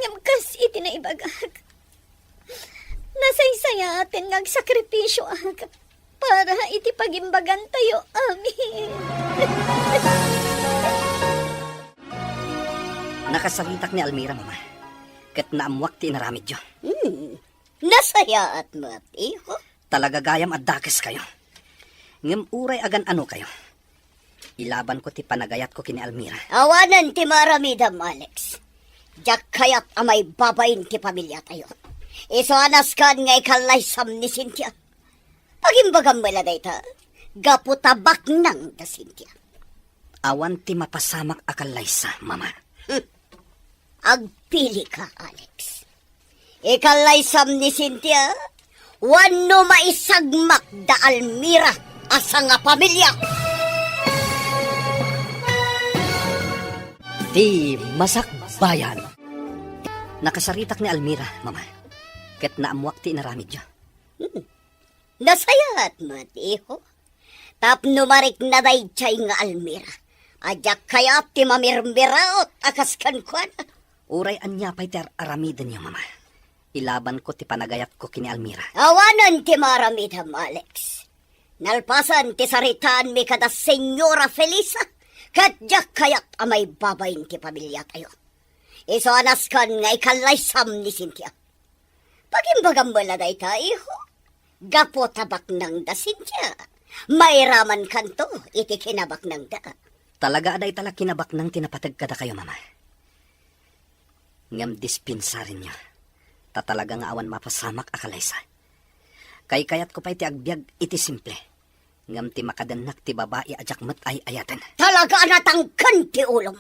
Ngem kas iti naibagak, nasaysayaaten nga agsakripisioak para iti pagimbagantayo amin. Nakasaritak ni Almira, Mama, ket naammoak ti inaramidyo. Hmm. Nasayaat met, iho. Talaga gayam a dakeskayo. Ngem uray agan-anokayo, ilabanko ti panagayatko ken ni Almira. Awanen ti maaramidem, Alex. Diak kayat a maibabain ti pamiliatayo. Isu a nasken nga ikallaysam ni Cynthia. Pagimbagam met la dayta, gapu ta baknang da Cynthia. Awan ti mapasamak a kallaysa, Mama. Hmm. Agpilika, Alex. Ikallaysam ni Cynthia, wenno maisagmak da Almira a sangapamilia. Ti Masakbayan. Nakasaritak ni Almira, Mama, ket naammoak ti inaramidyo. Hmm. Nasayaat met, iho. Tapno marikna daydiay nga Almira a diak kayat ti mamirmiraot a kas kenkuana. Uray ania pay ti ar-aramidenyo, Mama, ilabanko ti panagayatko ken ni Almira. Awanen ti maaramidem, Alex. Nalpasen ti saritaanmi kada Señora Felisa, ket diak kayat a maibabain ti pamiliatayo. Isu a nasken nga ikallaysam ni Cynthia. Pagimbagam met la dayta, iho. Gapu ta baknang da Cynthia, mairamankanto iti kinabaknangda. Talaga a dayta la kinabaknang ti napateg kadakayo, Mama. Ngem dispensarenyo, ta talaga nga awan mapasamak a kalaysa. Kaykayatko pay ti agbiag iti simple, ngem ti makadennak ti babai a diak met ay-ayaten. Talaga a natangken ti ulom.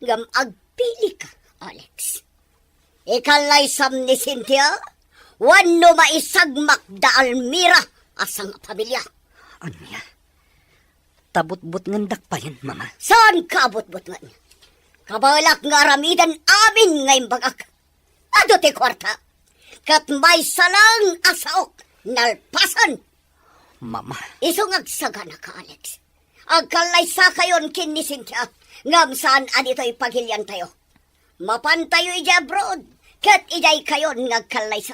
Ngem agpilika, Alex. Ikallaysam ni Cynthia, wenno maisagmak da Almira a sangapamilia. Ania? Tabutbutngendak payen, Mama? Saan ka abutbutngen? Kabaelak nga aramiden amin nga imbagak. Adu ti kuarta. Ket maysa lang a saok, nalpasen. Mama. Isu nga agsaganaka, Alex. Agkallaysakayon ken ni Cynthia, ngem saan a ditoy pagiliantayo. Mapantayo idiay abroad, ket idiay kayon nga agkallaysa.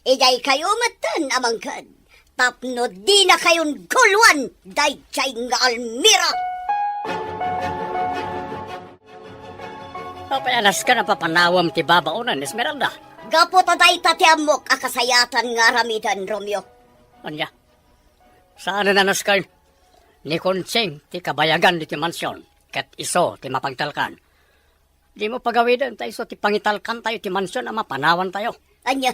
Idiay kayo metten a mangked, tapno dina kayon guluan daydiay nga Almira. Apay a nasken a papanawem ti babaonen, Esmeralda? Gapu ta dayta ti ammok a kasayaatan nga aramiden, Romeo. Ania? Saanen a nasken? Ni Conching ti kabayagan ditoy mansion, ket isu ti mapagtalkan. Dimo pagawiden ta isu ti pangitalkantayo ti mansion a mapanawantayo. Ania?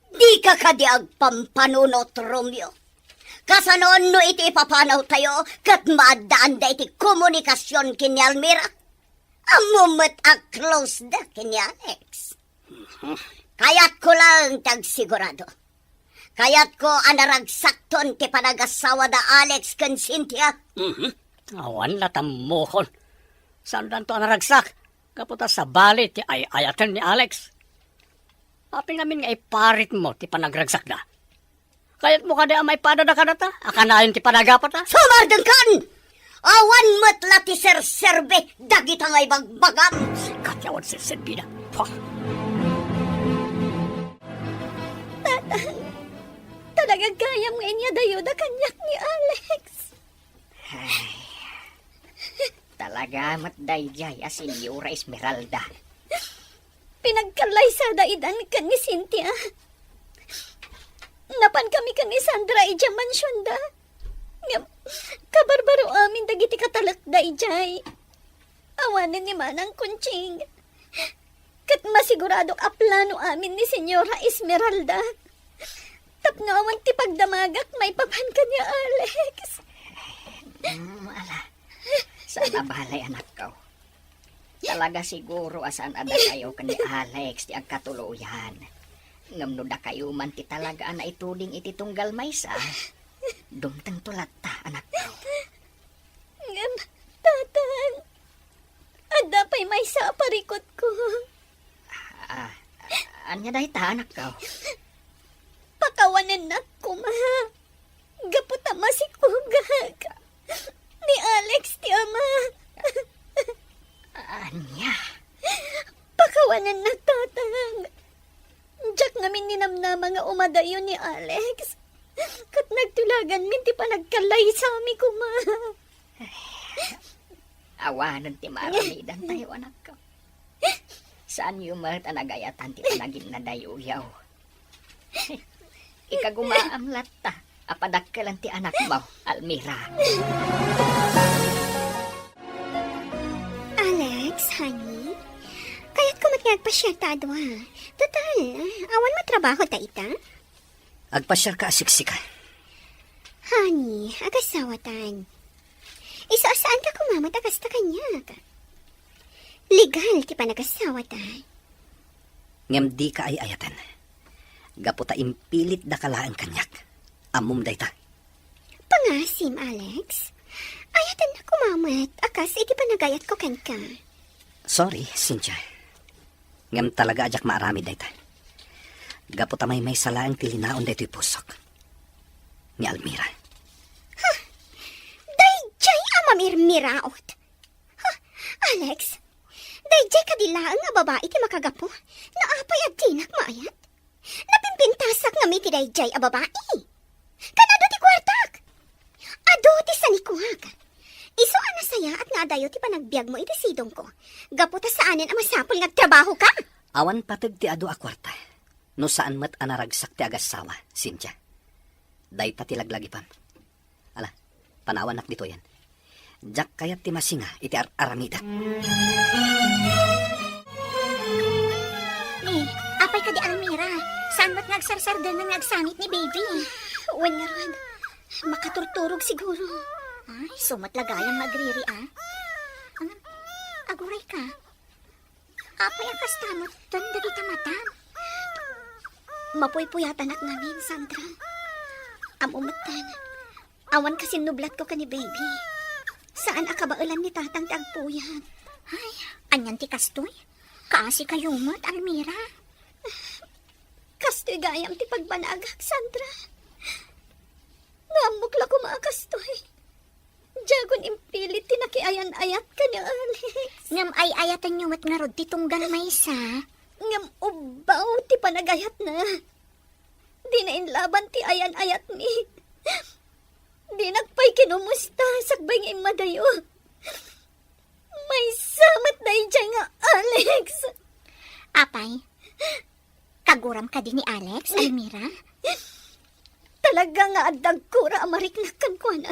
Dika kadi agpampanunot, Romeo? Kasano no iti ipapanawtayo ket maaddaanda iti komunikasion ken ni Almira? Ammom met a close da ken ni Alex. Kayatko laeng ti agsigurado. Kayatko a naragsakton ti panagasawa da Alex ken Cynthia. Mhm. Awan la tammokon. Saandanto a naragsak? Gapu ta sabali ti ay-ayaten ni Alex. Apay ngamin nga iparitmo ti panagragsakda? Kayatmo kadi a maipadada kadata a kanayon ti panagapata? Sumardengkan! Awan met la ti serserbi dagita nga ibagbagam. Sika ti awan serserbida. Pah! Tatang, talaga gayam nga inyadayoda kaniak ni Alex. Ay, talaga met daydiay a Senyora Esmeralda. Pinagkallaysada idan ken ni Cynthia. Napankami ken ni Sandra idiay mansionda. Ngem, kabarbaro amin dagiti katalekda idiay. Awanen ni Manang Conching. Ket masiguradok a plano amin ni Senyora Esmeralda. Tapno awan ti pagdamagak maipapan ken ni Alex. Mm, ala. Saan a balay, anakko. Talaga siguro a saan a dakayo ken ni Alex ti agkatuloyan. Ngem no dakayo man ti talaga a naituding iti tunggal maysa, dumtengto latta, anakko. Ngem, Tatang, adda pay maysa a parikutko. Ah, ania dayta, anakko? Pakawanennak koma. Gapu ta masikogak. Ni Alex ti ama. Ania? Pakawanennak, Tatang. Diak ngamin ninamnama nga umadayo ni Alex. Ket nagtulaganmin ti panagkallaysami koma. Awanen ti maaramidantayo, anakko. Saanyo met a nagayatan ti panaginnadayoyo. Ikagumaam latta a padakkelen ti anakmo, Almira. Alex, honey, kayatko met nga agpasiar ta a dua. Total, awan met trabaho ta ita. Agpasiarka a siksika. Honey, agasawatan. Isu a saanka koma met a kasta kaniak. Legal ti panagasawata. Ngem dika ay-ayaten. Gapu ta impilitdaka laeng kaniak. Ammom dayta. Pangasim, Alex. Ayatennak koma met a kas iti panagayatko kenka. Sorry, Cynthia. Ngem talaga a diak maaramid dayta. Gapu ta maymaysa laeng ti linaon daytoy pusok. Ni Almira. Ha? Daydiay a mamirmiraot? Ha? Alex, daydiay kadi laeng a babai ti makagapu no apay a dinak maayat? Napimpintasak ngem iti daydiay a babai. Kan adu ti kuartak. Adu ti sanikuak. Isu a nasayaat nga adayo ti panagbiagmo iti sidongko. Gapu ta saanen a masapul nga agtrabahoka. Awan pateg ti adu a kuarta. No saan met a naragsak ti agassawa, Cynthia. Dayta ti laglagipam. Ala, panawannak ditoyen. Diak kayat ti masinga iti ar-aramidek. Ni, apay kadi Almira? Saan met nga agsarsardengen nga agsangit ni baby? Wen ngarud, makaturturog siguro. Ay, isu met la gayam nga agriri, a. Aguray ka. Apay a kasta metten dagita matam? Mapuypuyatanak ngamin, Sandra. Ammo metten, awan kasinnublatko ken ni Baby. Saan a kabaelan ni Tatang ti agpuyat. Ay, anian ti kastoy? Kaasikayo met, Almira. Kastoy gayam ti pagbanagak, Sandra. Nga ammok la koma a kastoy. Diakon impilit ti nakiayan-ayat ken ni Alex. Ngem ay-ayatenyo met ngarud ti tunggal maysa. Ngem ubbaw ti panagayatna. Dina inlaban ti ayan-ayatmi. Dinak pay kinumusta sakbay nga immadayo. Maysa met daydiay nga Alex. Apay, kaguram kadi ni Alex, Almira? Talaga nga adda agkura a mariknak kenkuana.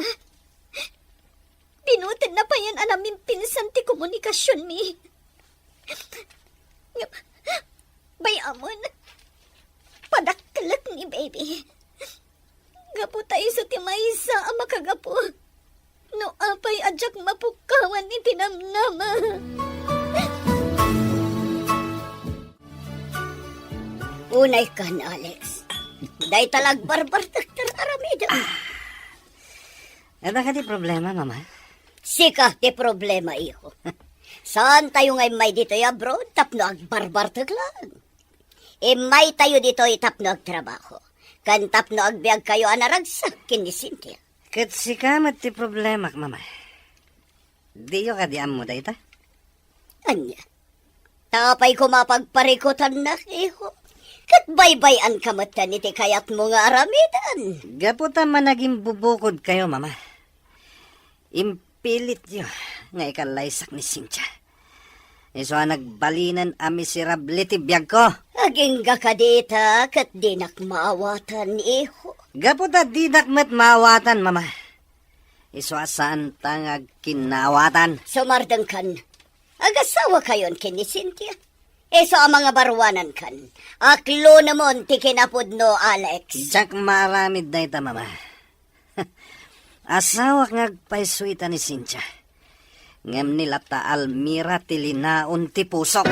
Binutedna payen a namimpinsan ti komunikasionmi. Ngem, bay-amon, padakkelek ni Baby. Gapu ta isu ti maysa a makagapu no apay a diak mapukawan iti namnama. Unay kan, Alex. Dayta la agbarbartek ti aramidem. Adda kadi problema, Mama? Sika ti problema, iho. Saantayo nga immay ditoy abroad tapno agbarbartek laeng. Immaytayo ditoy tapno agtrabaho, ken tapno agbiagkayo a naragsak ken ni Cynthia. Ket sika met ti problemak, Mama. Diyo kadi ammo dayta? Ania? Ta apay koma pagparikutannak, iho? Ket baybay-anka metten iti kayatmo nga aramiden. Gapu ta managimbubukodkayo, Mama. Impilityo nga ikallaysak ni Cynthia. Isu a nagbalinen a miserable ti biagko. Agingga kadi ita ket dinak maawatan, iho. Gapu ta dinak met maawatan, Mama. Isu a saanta nga agkinnaawatan. Sumardengkan. Agasawakayon ken ni Cynthia. Isu a mangabaruanankan. Aklonemon ti kinapudno, Alex. Diak maaramid dayta, Mama. Asawak nga agpayso ita ni Cynthia. Ngem ni latta Almira ti linaon ti pusok.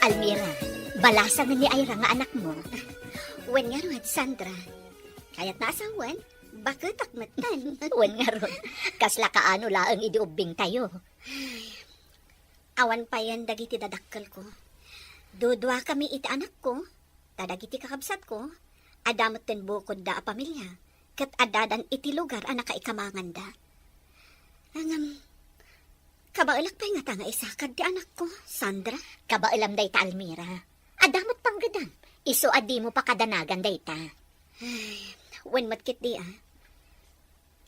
Almira, balasangen ni Ira nga anakmo. Wen ngarud, Sandra. Kayatna a sawen, baketak metten. Wen ngarud, kasla kaano laeng idi ubbingtayo. Awan payen dagiti dadakkelko. Duduakami iti anakko, ta dagiti kakabsatko, adda metten bukodda a pamilia, ket addadan iti lugar a nakaikamanganda. Ngem, kabaelak pay ngata nga isakad ti anakko, Sandra? Kabaelam dayta, Almira. Adda met panggedam, isu a dimo pakadanagan dayta. Ay, wen met ketdi, a.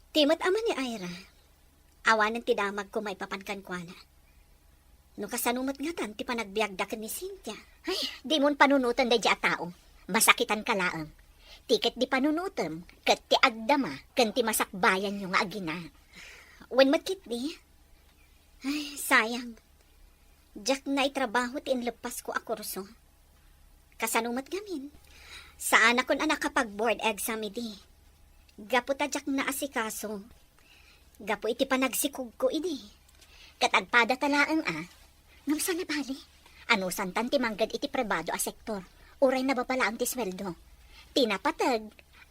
Ti met ama ni Ira, awanen ti damagko maipapan kenkuana. No kasano met ngatan ti panagbiagda ken ni Cynthia? Ay, dimon panunoten daydiay a tao. Masakitanka laeng. Ti ketdi panunotem ket ti agdama ken ti masakbayanyo nga agina. Wen met ketdi? Ay, sayang. Diak naitrabaho ti inleppasko a kurso. Kasano met ngamin? Saanakon a nakapag-board exam idi. Gapu ta diak naasikaso. Gapu iti panagsikogko idi. Ket agpadata laeng a. Ngem saan a bali? Anusantan ti mangged iti pribado a sektor. Uray nababa laeng ti sueldo. Ti napateg,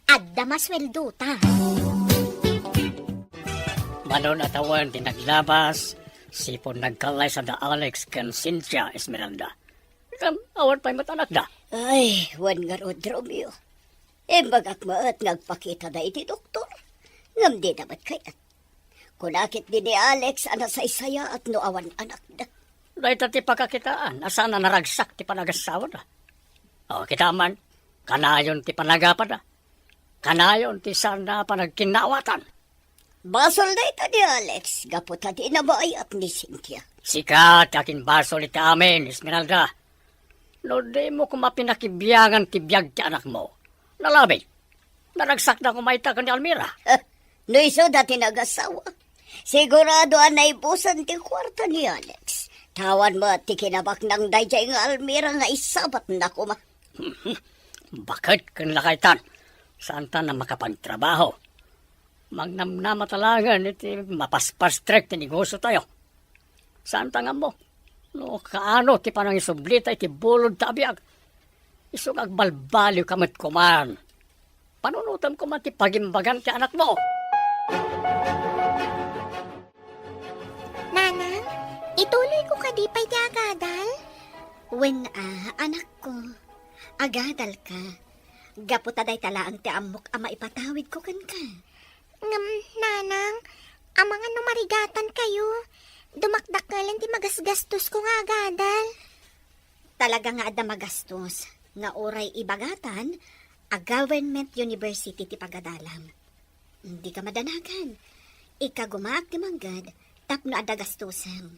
adda masueldota. Mano a tawen ti naglabas, sipon nagkallaysada Alex ken Cynthia Esmeralda. Ngem awan pay met anakda. Ay, wen ngarud, Romeo. Imbagak met nga agpakitada iti doktor. Ngem dida met kayat. Kuna ketdi ni Alex a nasaysayaat no awan anakda. Dayta ti pakakitaan a saan a naragsak ti panagasawada. O, kita man, kanayon ti panagapada. Kanayon ti saan a panagkinnaawatan. Basol dayta ni Alex, gapu ta dina maayat ni Cynthia. Sika ti akinbasol iti amin, Esmeralda. No dimo koma pinakibiangan ti biag ti anakmo, nalabit. Naragsakda koma ita ken ni Almira. Eh, No isuda ti nagasawa, sigurado a naibusan ti kuarta ni Alex. Awan met ti kinabaknang daydiay nga Almira nga isabatna koma. Baket ken lakaytan, saanta a makapagtrabaho. Magnamnama ta laengen iti mapaspastrek ti negosiotayo. Saanta nga ammo no kaano ti panangisublita iti bulod ta a biag. Isu nga agbalbaliwka met koman. Panunotem koma ti pagimbagan ti anakmo. Nanang, ituloyko kadi pay ti agadal? Wen a, anakko, agadalka. Gapu ta dayta laeng ti ammok a maipatawidko kenka. Ngem, Nanang, amangan no marigatankayo, dumakdakkelen ti magasgastosko nga agadal. Talaga nga adda magastos nga uray ibagatan a government university ti pagadalam. Dika madanagan. Ikagumaak ti mangged tapno adda gastosem.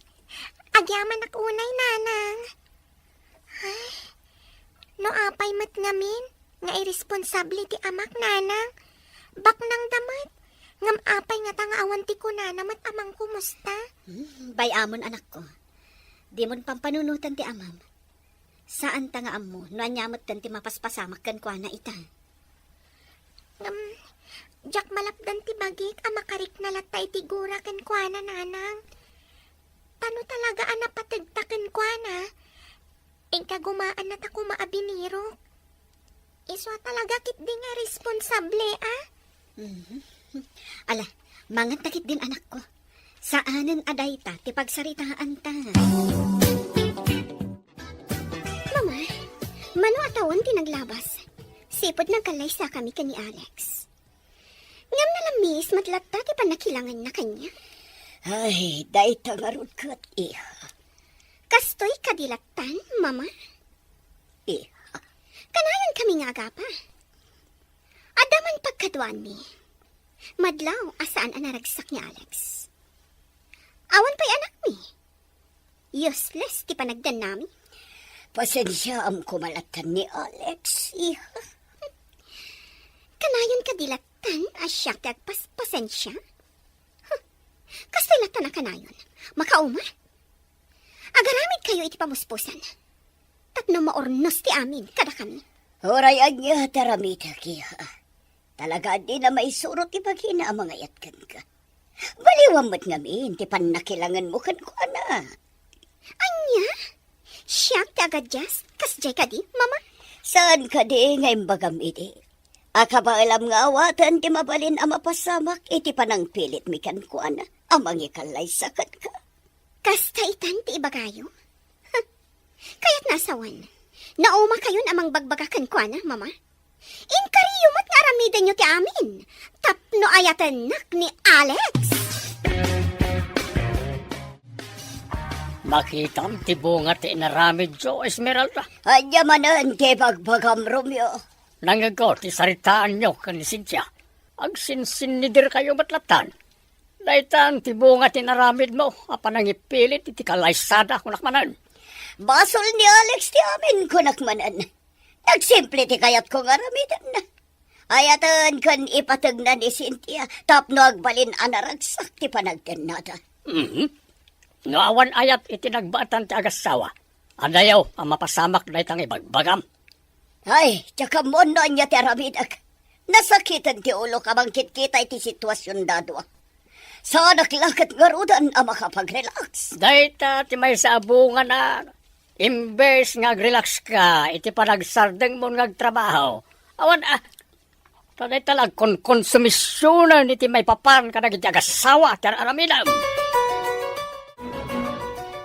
Agyamanak unay, Nanang. Ay, no apay met ngamin nga irresponsable ti amak, Nanang. Baknangda met. Ngem apay ngata nga awan ti kunana met a mangkumusta? Hmm, bay-amon, anakko. Dimon pampanunotan ti amam. Saanta nga ammo no ania metten ti mapaspasamak kenkuana ita. Ngem, diak malapdan ti bagik a makarikna latta iti gura kenkuana, Nanang. Ta no talaga a napategta kenkuana, inkagumaanna ta koma a binirok. Isu a talaga ketdi nga responsable, a? Mhm. Ala, manganta ketdin, anakko. Saanen a dayta ti pagsaritaanta. Mama, mano a tawen ti naglabas? Sipud nagkallaysakami ken ni Alex. Ngem nalamiis met latta ti pannakilangenna kaniak. Ay, dayta ngarud ket, iha. Kastoy kadi lattan, Mama? Iha. Kanayonkami nga agapa. Adda man pagkaduami. Madlaw a saan a naragsak ni Alex. Awan pay anakmi. Useless ti panagdannami. Pasensiaam koma lattan ni Alex, iha. Kanayon kadi lattan a siak ti agpaspasensia? Huh. Kastoy lattan a kanayon. Makauma? Agaramidkayo iti pamuspusan. Tapno maurnos ti amin kadakami. Uray ania ti aramidek, iha. Talaga a dina maisurot ti bagina a mangayat kenka. Baliwam met ngamin ti pannakilangenmo kenkuana. Ania? Siak ti agadias? Kasdiay kadi, Mama? Saan kadi nga imbagam idi a kabaelam nga awaten ti mabalin a mapasamak iti panangpilitmi kenkuana a mangikallaysa kenka? Kasta itan ti ibagayo? Huh. Kayatna a sawen, naumakayon a mangbagbaga kenkuana, Mama? Inkariyo met nga aramidenyo ti amin tapno ayatennak ni Alex. Makitam ti bunga ti inaramidyo, Esmeralda. Ania manen ti ibagbagam, Romeo? Nangngegko ti saritaanyo ken ni Cynthia. Agsinsinnidirkayo met lattan. Daytan ti bunga ti inaramidmo a panangipilit iti kalaysada, kunak manen. Basol ni Alex ti amin, kunak manen. Nagsimple ti kayatko nga aramidenna. Ayaten ken ipategna ni Cynthia tapno agbalin a naragsak ti panagdennada. Mhm. No awan ayat iti nagbaetan ti agassawa, adayo a mapasamak dayta nga ibagbagam. Ay, diak ammo no ania ti aramidek. Nasakiten ti ulok a mangkitkita iti situasion da dua. Saanak la ket ngaruden a makapag-relax. Dayta ti maysa a bungana. Imbes nga agrelax ka iti panagsardengmo nga agtrabaho, awan a, ta dayta la agkonkonsumisionen iti maipapan kadagiti agassawa ti ar-aramidem.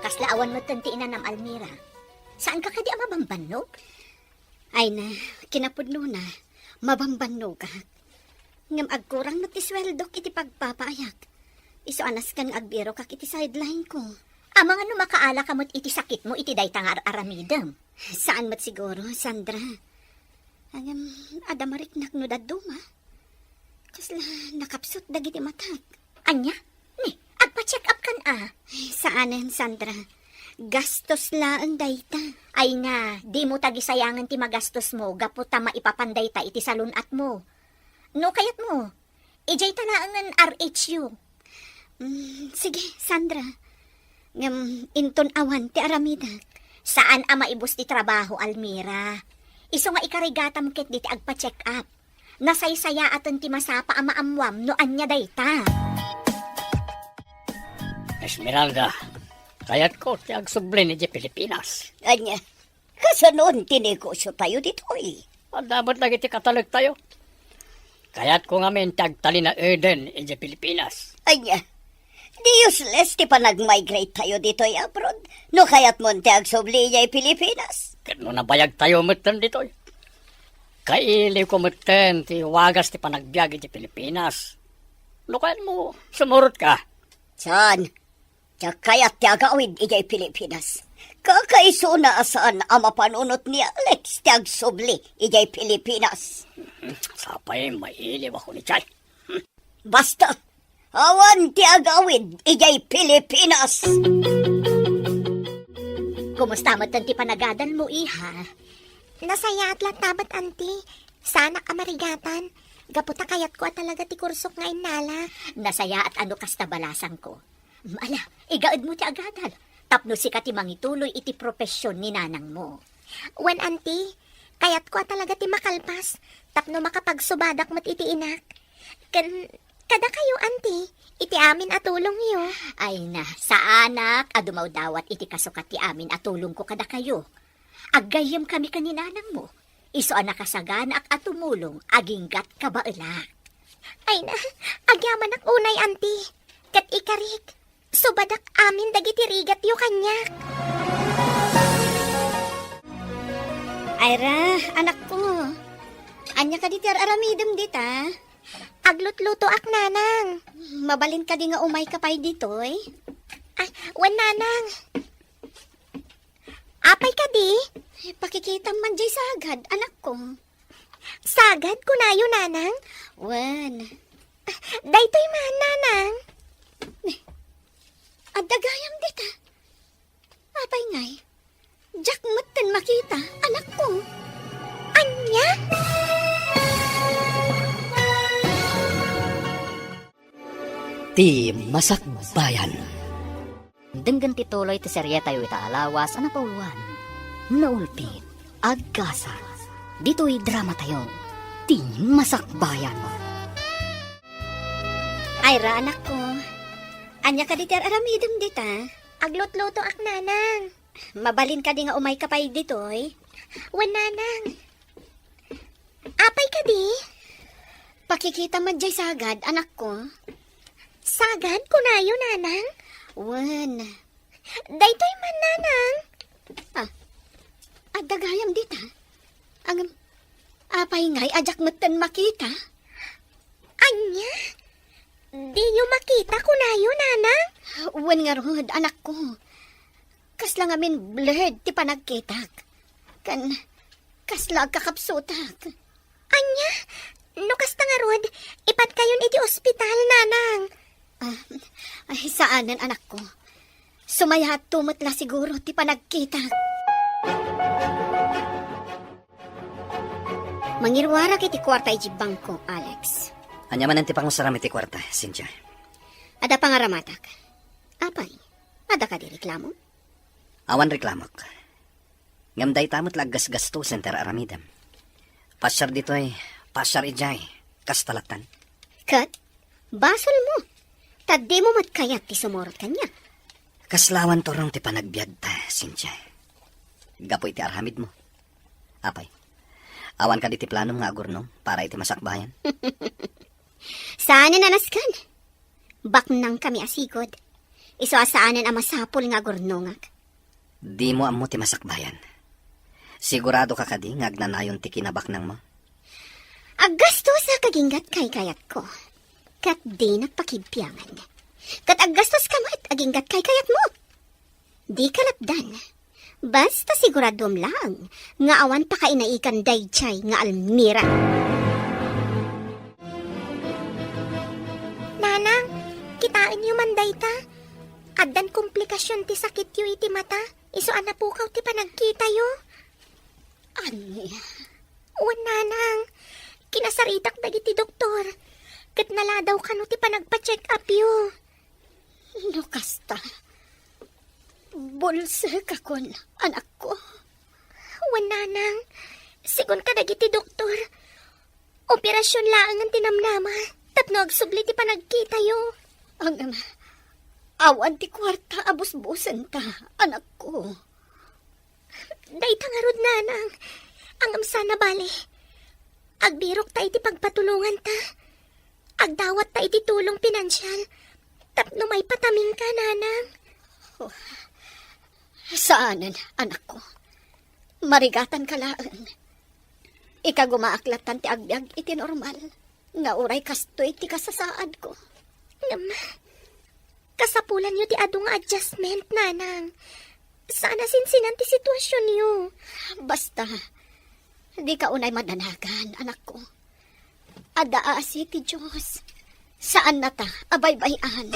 Kasla awan metten ti inanam, Almira. Saanka kadi a mabambannog? Ay na, kinapudnona, mabambannogak. Ngem agkurang met ti sueldok iti pagpapaayak. Isu a nasken nga agbirokak iti sideline ko. Amangan no makaalaka met iti sakitmo iti dayta nga ar-aramidem. Saan met siguro, Sandra. Ngem, adda mariknak no dadduma. Kasla nakapsut dagiti matak. Ania? Ni, agpa-check up kan a? Saanen, Sandra. Gastos laeng dayta. Ay na, dimo tagisayangen ti magastosmo gapu ta maipapan dayta iti salun-atmo. No kayatmo, Idiay ta laengen R H U. Mm, sige, Sandra. Ngem inton awan ti aramidek. Saan a maibus ti trabaho, Almira. Isu nga ikarigatam ketdi ti agpa-check up. Nasaysayaaten ti masapa a maammuam no ania dayta. Esmeralda, kayatko ti agsublin idiay Pilipinas. Ania? Kasanon ti negosiotayo ditoy? Adda met dagiti katalektayo. Kayatko ngamin ti agtalinaeden idiay Pilipinas. Ania? Di useless ti panag-migrate tayo ditoy abroad no kayatmon ti agsubli idiay Pilipinas. Ket no nabayagtayo metten ditoy, kailiwko metten ti wagas ti panagbiag idiay Pilipinas. No kayatmo, sumurotka. Saan? Diak kayat ti agawid idiay Pilipinas. Kakaisuna a saan a mapanunot ni Alex ti agsubli idiay Pilipinas. Sapay mailiwko idiay. Basta, awan ti agawid idiay Pilipinas. Kumusta met ti panagadalmo, iha? Nasayaat latta met, anti. Saanak a marigatan. Gapu ta kayatko a talaga ti kursok nga innala. Nasayaat a no kasta balasangko. Ala, igaedmo ti agadal. Tapno sika ti mangituloy iti profesion ni nanangmo. Wen, anti, kayatko a talaga ti makalpas. Tapno makapagsubadak met iti inak. Ken, kadakayo, anti, iti amin a tulongyo. Ay na, saanak a dumawdawat iti kasukat ti amin a tulongko kadakayo. Aggayyemkami ken ni nanangmo. Isu a nakasaganaak a tumulong aginggat kabaelak. Ay na, agyamanak unay, anti. Ket ikarik, subadak amin dagiti rigatyo kaniak. Ay ra, anakko. Ania kadi ti ar-aramidem dita? Aglutlutoak, nanang. Mabalin kadi nga umayka pay ditoy? Ah, wen, nanang. Apay kadi? Pakikitam man jay sagad, anakko. Sagad, kunayo, nanang? Wen. Daytoy man, nanang. Adda gayam dita. Apay ngay? Diak metten makita, anakko. Ania? Ti Masakbayan. Denggen ti tuloy ti serietayo ita a lawas a napauluan, Naulpit, Agkasat. Ditoy dramatayo, Ti Masakbayan. Ay ra, anakko. Ania kadi ti ar-aramidem dita? Aglutlutoak, nanang. Mabalin kadi nga umayka pay ditoy? Wen, nanang. Apay kadi? Pakikita met jay sagad, anakko. Sagad, kunayo, nanang? Wen. Daytoy man, nanang. Ah, adda gayam dita. Ngem, apay ngay a diak metten makita? Ania? Diyo makita, kunayo, nanang? Wen ngarud, anakko. Kasla ngamin blurred ti panagkitak. Ken kasla agkakapsutak. Ania? No kasta ngarud, ipadkayon iti ospital, nanang. Ah, ay, saanen, anakko. Sumayaatto met la siguro ti panagkitak. Mangiruarak iti kuarta iti bangko, Alex. Ania manen ti pangusaram iti kuarta, Cynthia? Adda pangaramatak. Apay, adda kadi reklamo? Awan reklamok. Ngem dayta met la aggasgastosen ti ar-aramidem. Pasiar ditoy, pasiar idiay, kasta lattan. Ket, basolmo, ta dimo met kayat ti sumurot kaniak. Kasla awan turong ti panagbiagta, Cynthia. Gapu iti ar-aramidmo. Apay, awan kadi ti planom nga agurnong para iti masakbayan? Saanen a nasken. Baknangkami a sigud. Isu a saanen a masapul nga agurnongak. Dimo ammo ti masakbayan. Sigurado ka kadi nga agnanayon ti kinabaknangmo? Aggastosak aginggat kaykayatko. Ket dinak pakibbiangen. Ket aggastoska met aginggat kaykayatmo. Di ka lapdan. Basta siguraduam laeng nga awan pakainaikan daydiay nga Almira. Nanang, kitaenyo man dayta. Addan komplikasyon ti sakityo iti mata, isu a napukaw ti panagkitayo. Ania? Wen, nanang, kinasaritak dagiti doktor. ket naladaw kano ti panagpa-check-upyo. No kasta, bulsekakon, anakko. Wen, nanang, sigun kadagiti doktor, operasion laengen ti namnama tapno agsubli ti panagkitayo. Ngem, awan ti kuarta a busbusenta, anakko. Dayta ngarud, nanang. Ngem saan a bale. Agbirokta iti pagpatulonganta. Agdawatta iti tulong pinansial tapno maipataminka, nanang. Oh, saanen, anakko. Marigatanka laeng. Ikagumaak lattan ti agbiag iti normal nga uray kastoy ti kasasaadko. Ngem, kasapulanyo ti adu nga adjustment, nanang. Saan a sinsinan ti situasionyo. Basta, dika unay madanagan, anakko. Adda aasi ti Dios. Saannata a baybay-an.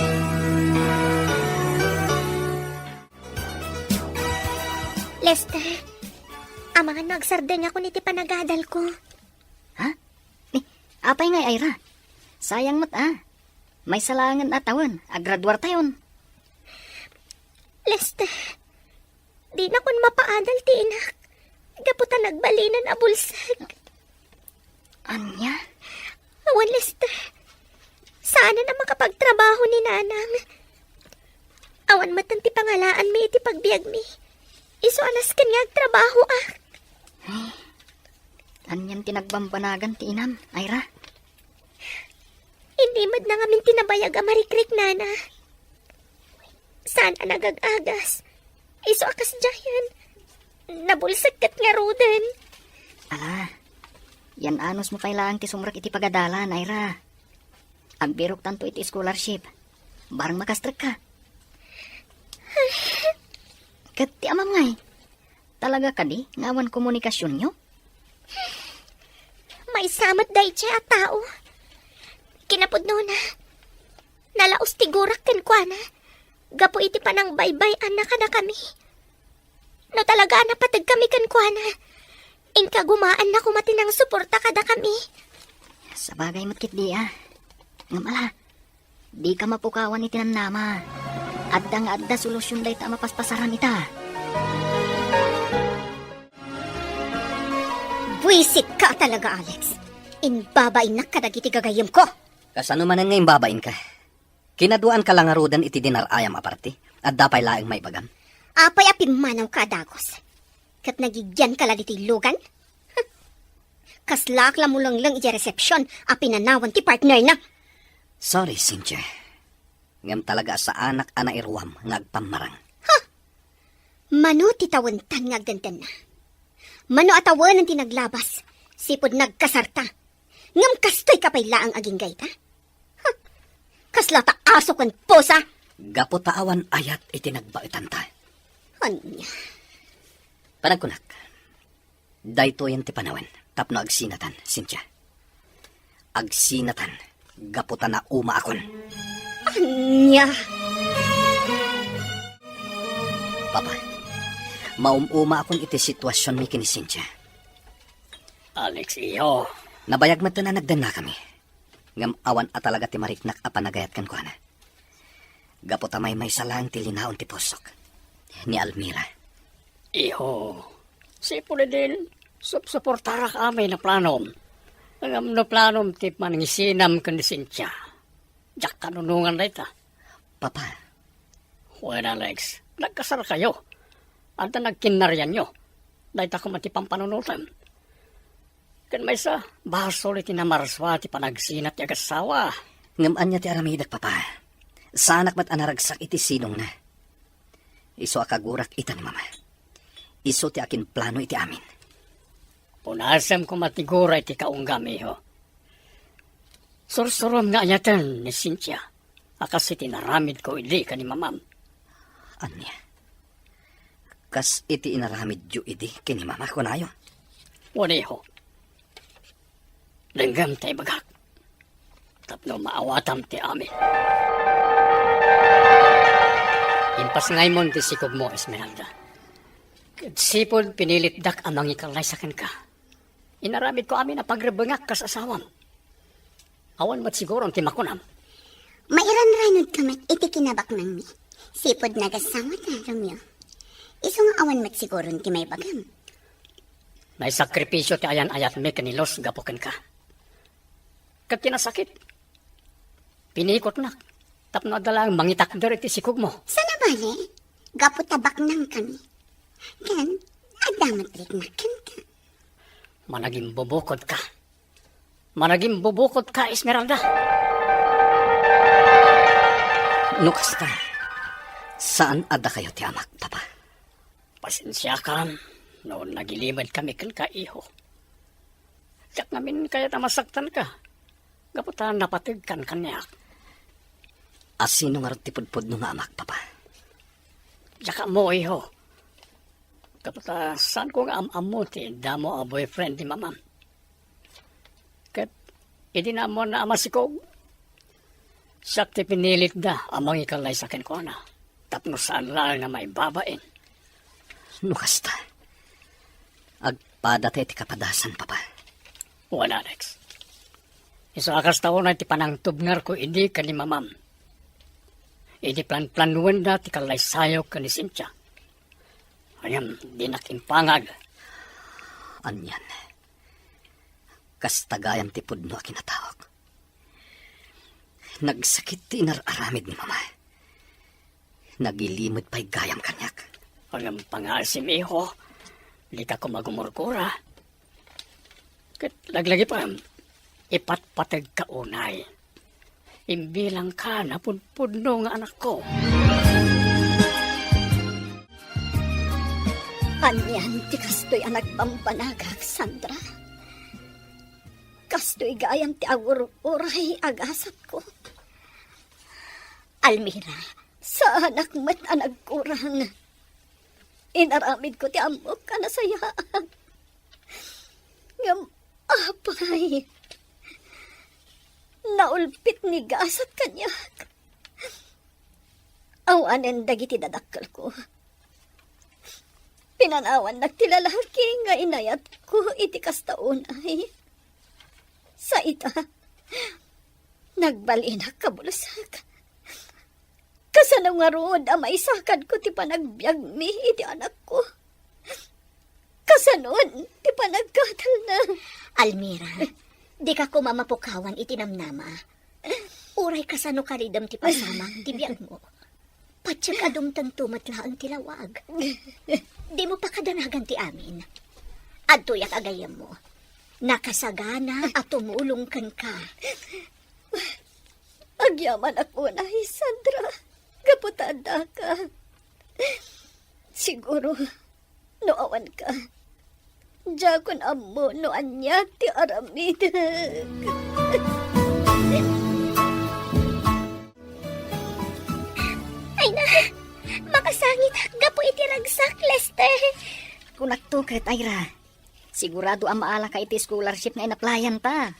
Lester, amangan no agsardengakon iti panagadalko. Ha? Eh, apay ngay, Ira? Sayang met, a. Maysa laengen a tawen, agraduartayon. Lester, dinakon mapaadal ti inak gapu ta nagbalinen a bulsek. Ania? Awan, Lester. Saanen a makapagtrabaho ni nanang. Awan met ti pangalaanmi iti pagbiagmi. Isu a nasken nga agtrabahoak. Ay, anian ti nagbambanagan ti inam, Ira? Inimed na ngamin ti nabayag a marikrik, nana. Saan a nagag-agas. Isu a kasdiayen, nabulsek ket ngaruden. Ala, yan-anosmo pay laeng ti sumrek iti pagadalan, Ira. Agbiroktanto iti scholarship. Barang makastrekka. Ket ti amam ngay, talaga kadi nga awan komunikasionyo? Maysa met daydiay a tao. Kinapudnona, nalaos ti gurak kenkuana gapu iti panangbaybay-anna kadakami. No talaga a napategkami kenkuana, inka gumaanna koma ti nangsuporta kadakami. Sabagay met ketdi, a. Ngem ala, dika mapukawan iti namnama. Adda nga adda solusion dayta a mapaspasaram ita. Buisitka talaga, Alex. Imbabainnak kadagiti gagayyemko. Kasano manen nga imbabainka? Kinaduaanka la ngaruden iti dinar-ayam a parti. Adda pay laeng maibagam. Apay a pimmanawka a dagus? Ket nagigianka la ditoy lugan? Kaslaak la mulengleng iti resepsion a pinanawan ti partnerna. Sorry, Cynthia. Ngem talaga a saanak a nairuam nga agpammarang. Ha? Mano ti tawentan nga agdendenna? Mano a tawenen ti naglabas, sipud nagkasarta? Ngem kastoyka pay laeng agingga ita? Huh! Kasla ta aso ken pusa! Gapu ta awan ayat iti nagbaetanta. Ania? Panagkunak, daytoyen ti panawen tapno agsinatan, Cynthia. Agsinatan gapu ta naumaakon. Ania? Papa, maum-umaakon iti situasionmi ken ni Cynthia. Alex, iyo. Nabayag met a nagdennakami. Ngem awan a talaga ti mariknak a panagayat kenkuana. Gapu ta maymaysa laeng ti linaon ti pusok. Ni Almira. Iyo, sipud idin, supsuportarak amin a planom. Ngem no planom ti panangisinam ken ni Cynthia, diak kanunongan dayta. Papa. Wen, Alex, nagkasarkayo. Adda nagkinnarianyo. Dayta koma ti pampanunotem. Ken maysa, basol iti namarsua ti panagsinat ti agassawa. Ngem ania ti aramidek, Papa? Saanak met a naragsak iti sidongna. Isu a kagurak ita ni Mama. Isu ti akinplano iti amin. Punasem koma ti gura iti kaunggam, iho. Sursurom nga ayaten ni Cynthia a kas iti inaramidko idi ken ni Mamam. Ania? Kas iti inaramidyo idi ken ni Mama, kunayo? Wen, iho. Denggem ta ibagak tapno maawatam ti amin. Impasngaymon ti sikogmo, Esmeralda. Ket sipud pinilitdak a mangikalaysa kenka, inaramidko amin a pagrebbengak kas asawam. Awan met siguron ti makunam. Mairanranudka met iti kinabaknangmi. Sipud nagasawata, Romeo. Isu nga awan met siguron ti maibagam. Naisakripisio ti ayan-ayatmi ken ni Luz gapu kenka. Ket ti nasakit, pinikotnak tapno adda laeng mangitakder iti sikogmo. Sana bale, gapu ta baknangkami. Ken, adda met riknak kenka. Managimbubukodka. Managimbubukodka, Esmeralda. No kasta, saan a dakayo ti amak, Papa? Pasensiakam no nagilimedkami kenka, iho. Diak ngamin kayat a masaktanka gapu ta napategkan kaniak. A sino ngarud ti pudpudno nga amak, Papa? Diak ammo, iho. Gapu ta saanko nga am-ammo ti damo a boyfriend ni Mamam. Ket idi naammoanna a masikog, siak ti pinilitda a mangikallaysa kenkuana tapno saan laeng nga maibabain. No kasta, agpadatayo ti kapadasan, Papa. Wen, Alex. Isu a kasta unay ti panangtubngarko idi ken ni Mamam. Idi planplanuenda ti kallaysayo ken ni Cynthia. Ngem dinak impangag. Anian? Kasta gayam ti pudno a kinataok. Nagsakit ti inar-aramid ni Mama. Nagilimed pay gayam kaniak. Ngem pangaasim, iho. Dika koma gumurgura. Ket laglagipem, ipatpategka unay. Imbilangka napudpudno nga anakko. Anian ti kastoy a nagbambanagak, Sandra? Kastoy gayam ti agur-uray a gasatko. Almira, saanak met a nagkurang. Inaramidko ti ammok a nasayaat. Ngem apay, naulpit ni gasat kaniak. Awanen dagiti dadakkelko. Pinanawannak ti lalaki nga inayatko iti kasta unay. Sa ita, nagbalinak kabulsak. Kasano ngarud a maisakadko ti panagbiagmi iti anakko? Kasanon ti panagkatalna? Almira, dika koma mapukawan iti namnama. Uray kasano karidem ti pasamak ti biagmo. Patiek a dumtengto met laeng ti lawag. Dimo pakadanagan ti amin. Adtoyak a gayyemmo. Nakasagana a tumulong kenka. Agyamanak unay, Sandra, gapu ta addaka. Siguro, no awanka, diakon ammo no ania ti aramidek. Ay na, makasangitak gapu iti ragsak, Lester. Kunakto ket, Ira. Sigurado a maalaka iti scholarship nga inaplayan ta.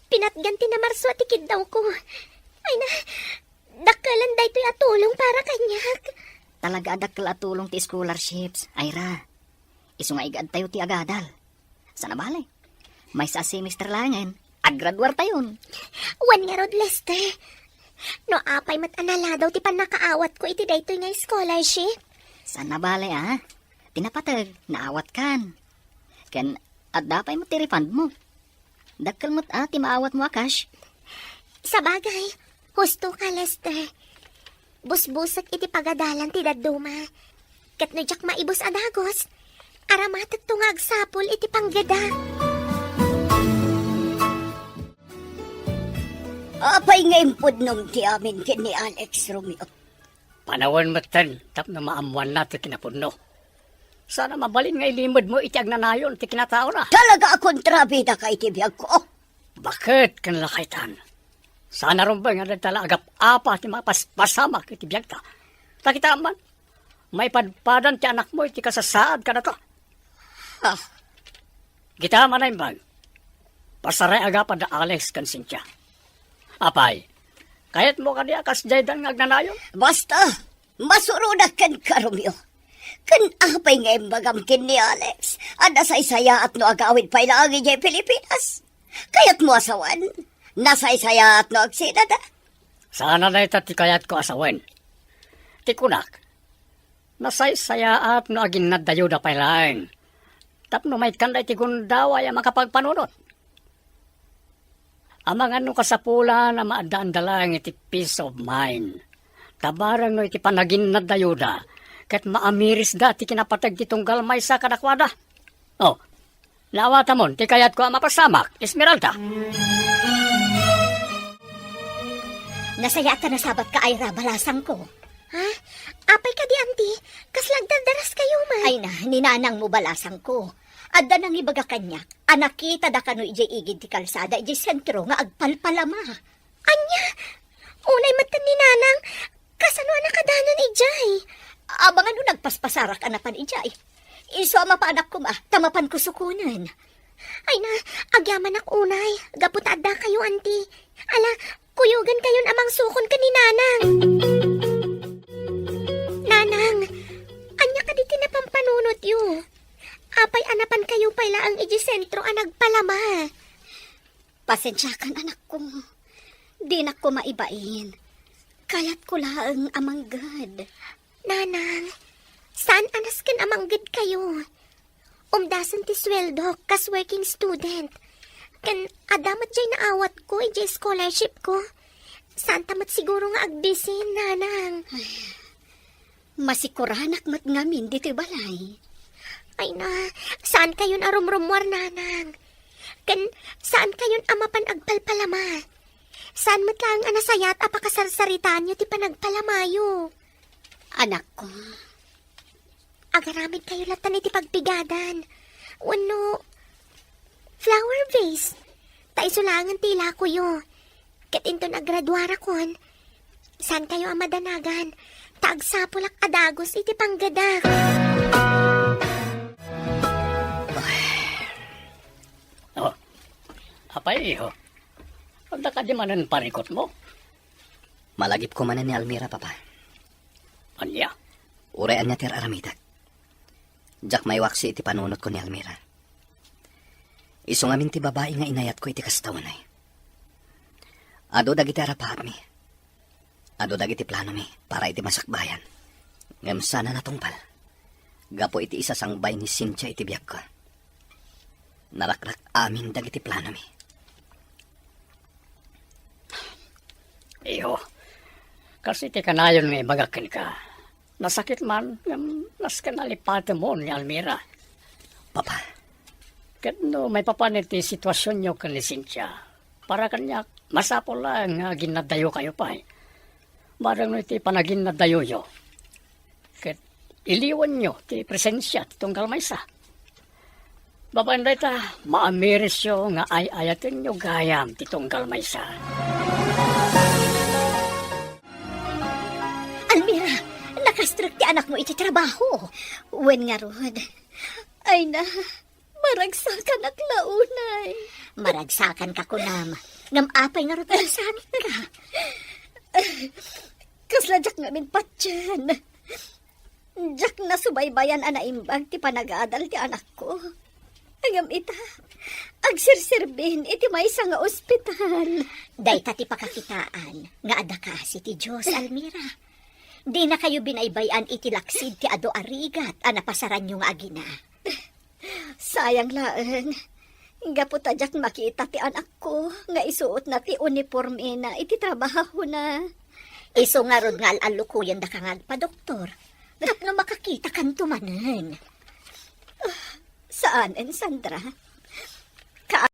Pinatgan ti namarso ti kiddawko. Ay na, dakkelen daytoy a tulong para kaniak. Talaga a dakkel a tulong ti scholarships, Ira. Isu nga igaadtayo ti agadal. Sana bale, maysa a semester laengen, agraduartayon. Wen ngarud, Lester, no apay met a naladaw ti pannakaawatko iti daytoy nga scholarship. Sana bale, a. Ti napateg, naawatkan. Ken adda pay met ti refund mo. Dakkel met a ti maawatmo a cash. Sabagay, husto ka, Lester. Busbusek iti pagadalan ti dadduma. Ket no diak maibus a dagus, aramatekto nga agsapul iti panggeda. Apay nga impudnom ti amin ken ni Alex, Romeo? Panawen metten tapno maammoanna ti kinapudno. Sana mabalin nga ilimedmo iti agnanayon ti kinataona. Talaga a kontrabidaka iti biagko. Baket ken lakaytan? Sana rumbeng nga adda la agap-apa ti mapaspasamak iti biagta. Ta kitaem man, maipadpadan ti anakmo iti kasasaad kadata. Ha. Kitaem a naimbag. Pasaray agapa da Alex ken Cynthia. Apay, kayatmo kadi a kasdiaydan nga agnanayon? Basta, masurodak kenka, Romeo. Ken apay nga imbagam ken ni Alex a nasaysayaat no agawid pay laeng idiay Pilipinas? Kayatmo a sawen? Nasaysayaat no agsidada? Saan a dayta ti kayatko a sawen. Ti kunak, nasaysayaat no aginnaddayoda pay laeng. Tapno maikkanda iti gundaway a makapagpanunot. Amangan no kasapulan a maaddaanda laeng iti peace of mind. Ta bareng no iti panaginnaddayoda, ket maamirisda ti kinapateg ti tunggal maysa kadakuada. Oh, naawatamon ti kayatko a mapasamak, Esmeralda. Nasayaat ta nasabatka, Ira, balasangko. Ha? Apay kadi, Auntie? Kasla agdardaraskayo man? Ay na, ni nanangmo, balasangko. Adda nangibaga kaniak a nakitada kano idiay igid ti kalsada idiay sentro nga agpalpalama. Ania? Unay met ken ni Nanang, kasano a nakadanon idiay? Abangan no nagpaspasarak a napan idiay. Isu a mapanak koma, ta mapan kusukonen. Ay na, agyamanak unay, gapu ta addakayo, Auntie. Ala, kuyogankayon a mangsukon ken ni Nanang. Nanang, ania kadi ti napampanunotyo? Apay a napankayo pay laeng idiay sentro a nagpalama? Pasensiakan, anakko. Dinak koma ibain. Kayatko laeng a mangged. Nanang, saan a nasken a manggedkayo? Umdasen ti sueldok kas working student. Ken adda met diay naawatko idiay scholarship ko. Saanta met siguro nga agbisin, Nanang. Masikuranak met ngamin ditoy balay. Ay na, saankayon a rumrummuar, Nanang. Ken saankayon a mapan agpalpalama. Saan met laeng a nasayaat a pakasarsaritaanyo ti panagpalamayo. Anakko, agaramidkayo latta iti pagpigadan. Wenno flower vase. Ta isu laengen ti ilakoyo. Ket inton agraduarakon, saankayo a madanagan, ta agsapulak a dagus iti panggedak. Oh, apay, iho? Adda kadi manen parikutmo? Malagipko manen ni Almira, Papa. Ania? Uray ania ti ar-aramidek, diak maiwaksi iti panunotko ni Almira. Isu ngamin ti babai nga inayatko iti kasta unay. Adu dagiti arapaapmi. Adu dagiti planomi para iti masakbayan. Ngem saan a natungpal gapu iti isasangbay ni Cynthia iti biagko. Narakrak amin dagiti planomi. Iho, kas iti kanayon nga ibagak kenka, nasakit man, ngem nasken a lipatemon ni Almira. Papa. Ket no maipapan iti situasionyo ken ni Cynthia, para kaniak, masapul laeng nga aginnaddayokayo pay. Bareng no iti panaginnaddayoyo, ket iliwanyo ti presensia ti tunggal maysa. Babaen dayta, maamirisyo nga ay-ayatenyo gayam ti tunggal maysa. Almira, nakastrek ti anakmo iti trabaho. Wen ngarud, ay na, maragsakanak la unay. Maragsakanka kunam, ngem apay ngarud a nasakitka? Kasla diak ngamin patien. Diak nasubaybayan a naimbag ti panagadal ti anakko. Ngem ita, agsirsirbin iti maysa nga ospital. Dayta ti pakakitaan nga adda kaasi ti Dios, Almira. Dinakayo binaybay-an iti laksid ti adu a rigat a napasaranyo nga agina. Sayang laeng. Gapu ta diak makita ti anakko nga isuotna ti unipormena iti trabahona. Isu ngarud nga al-allukoyendaka nga agpadoktor tapno makakitakanto manen. Saanen, Sandra.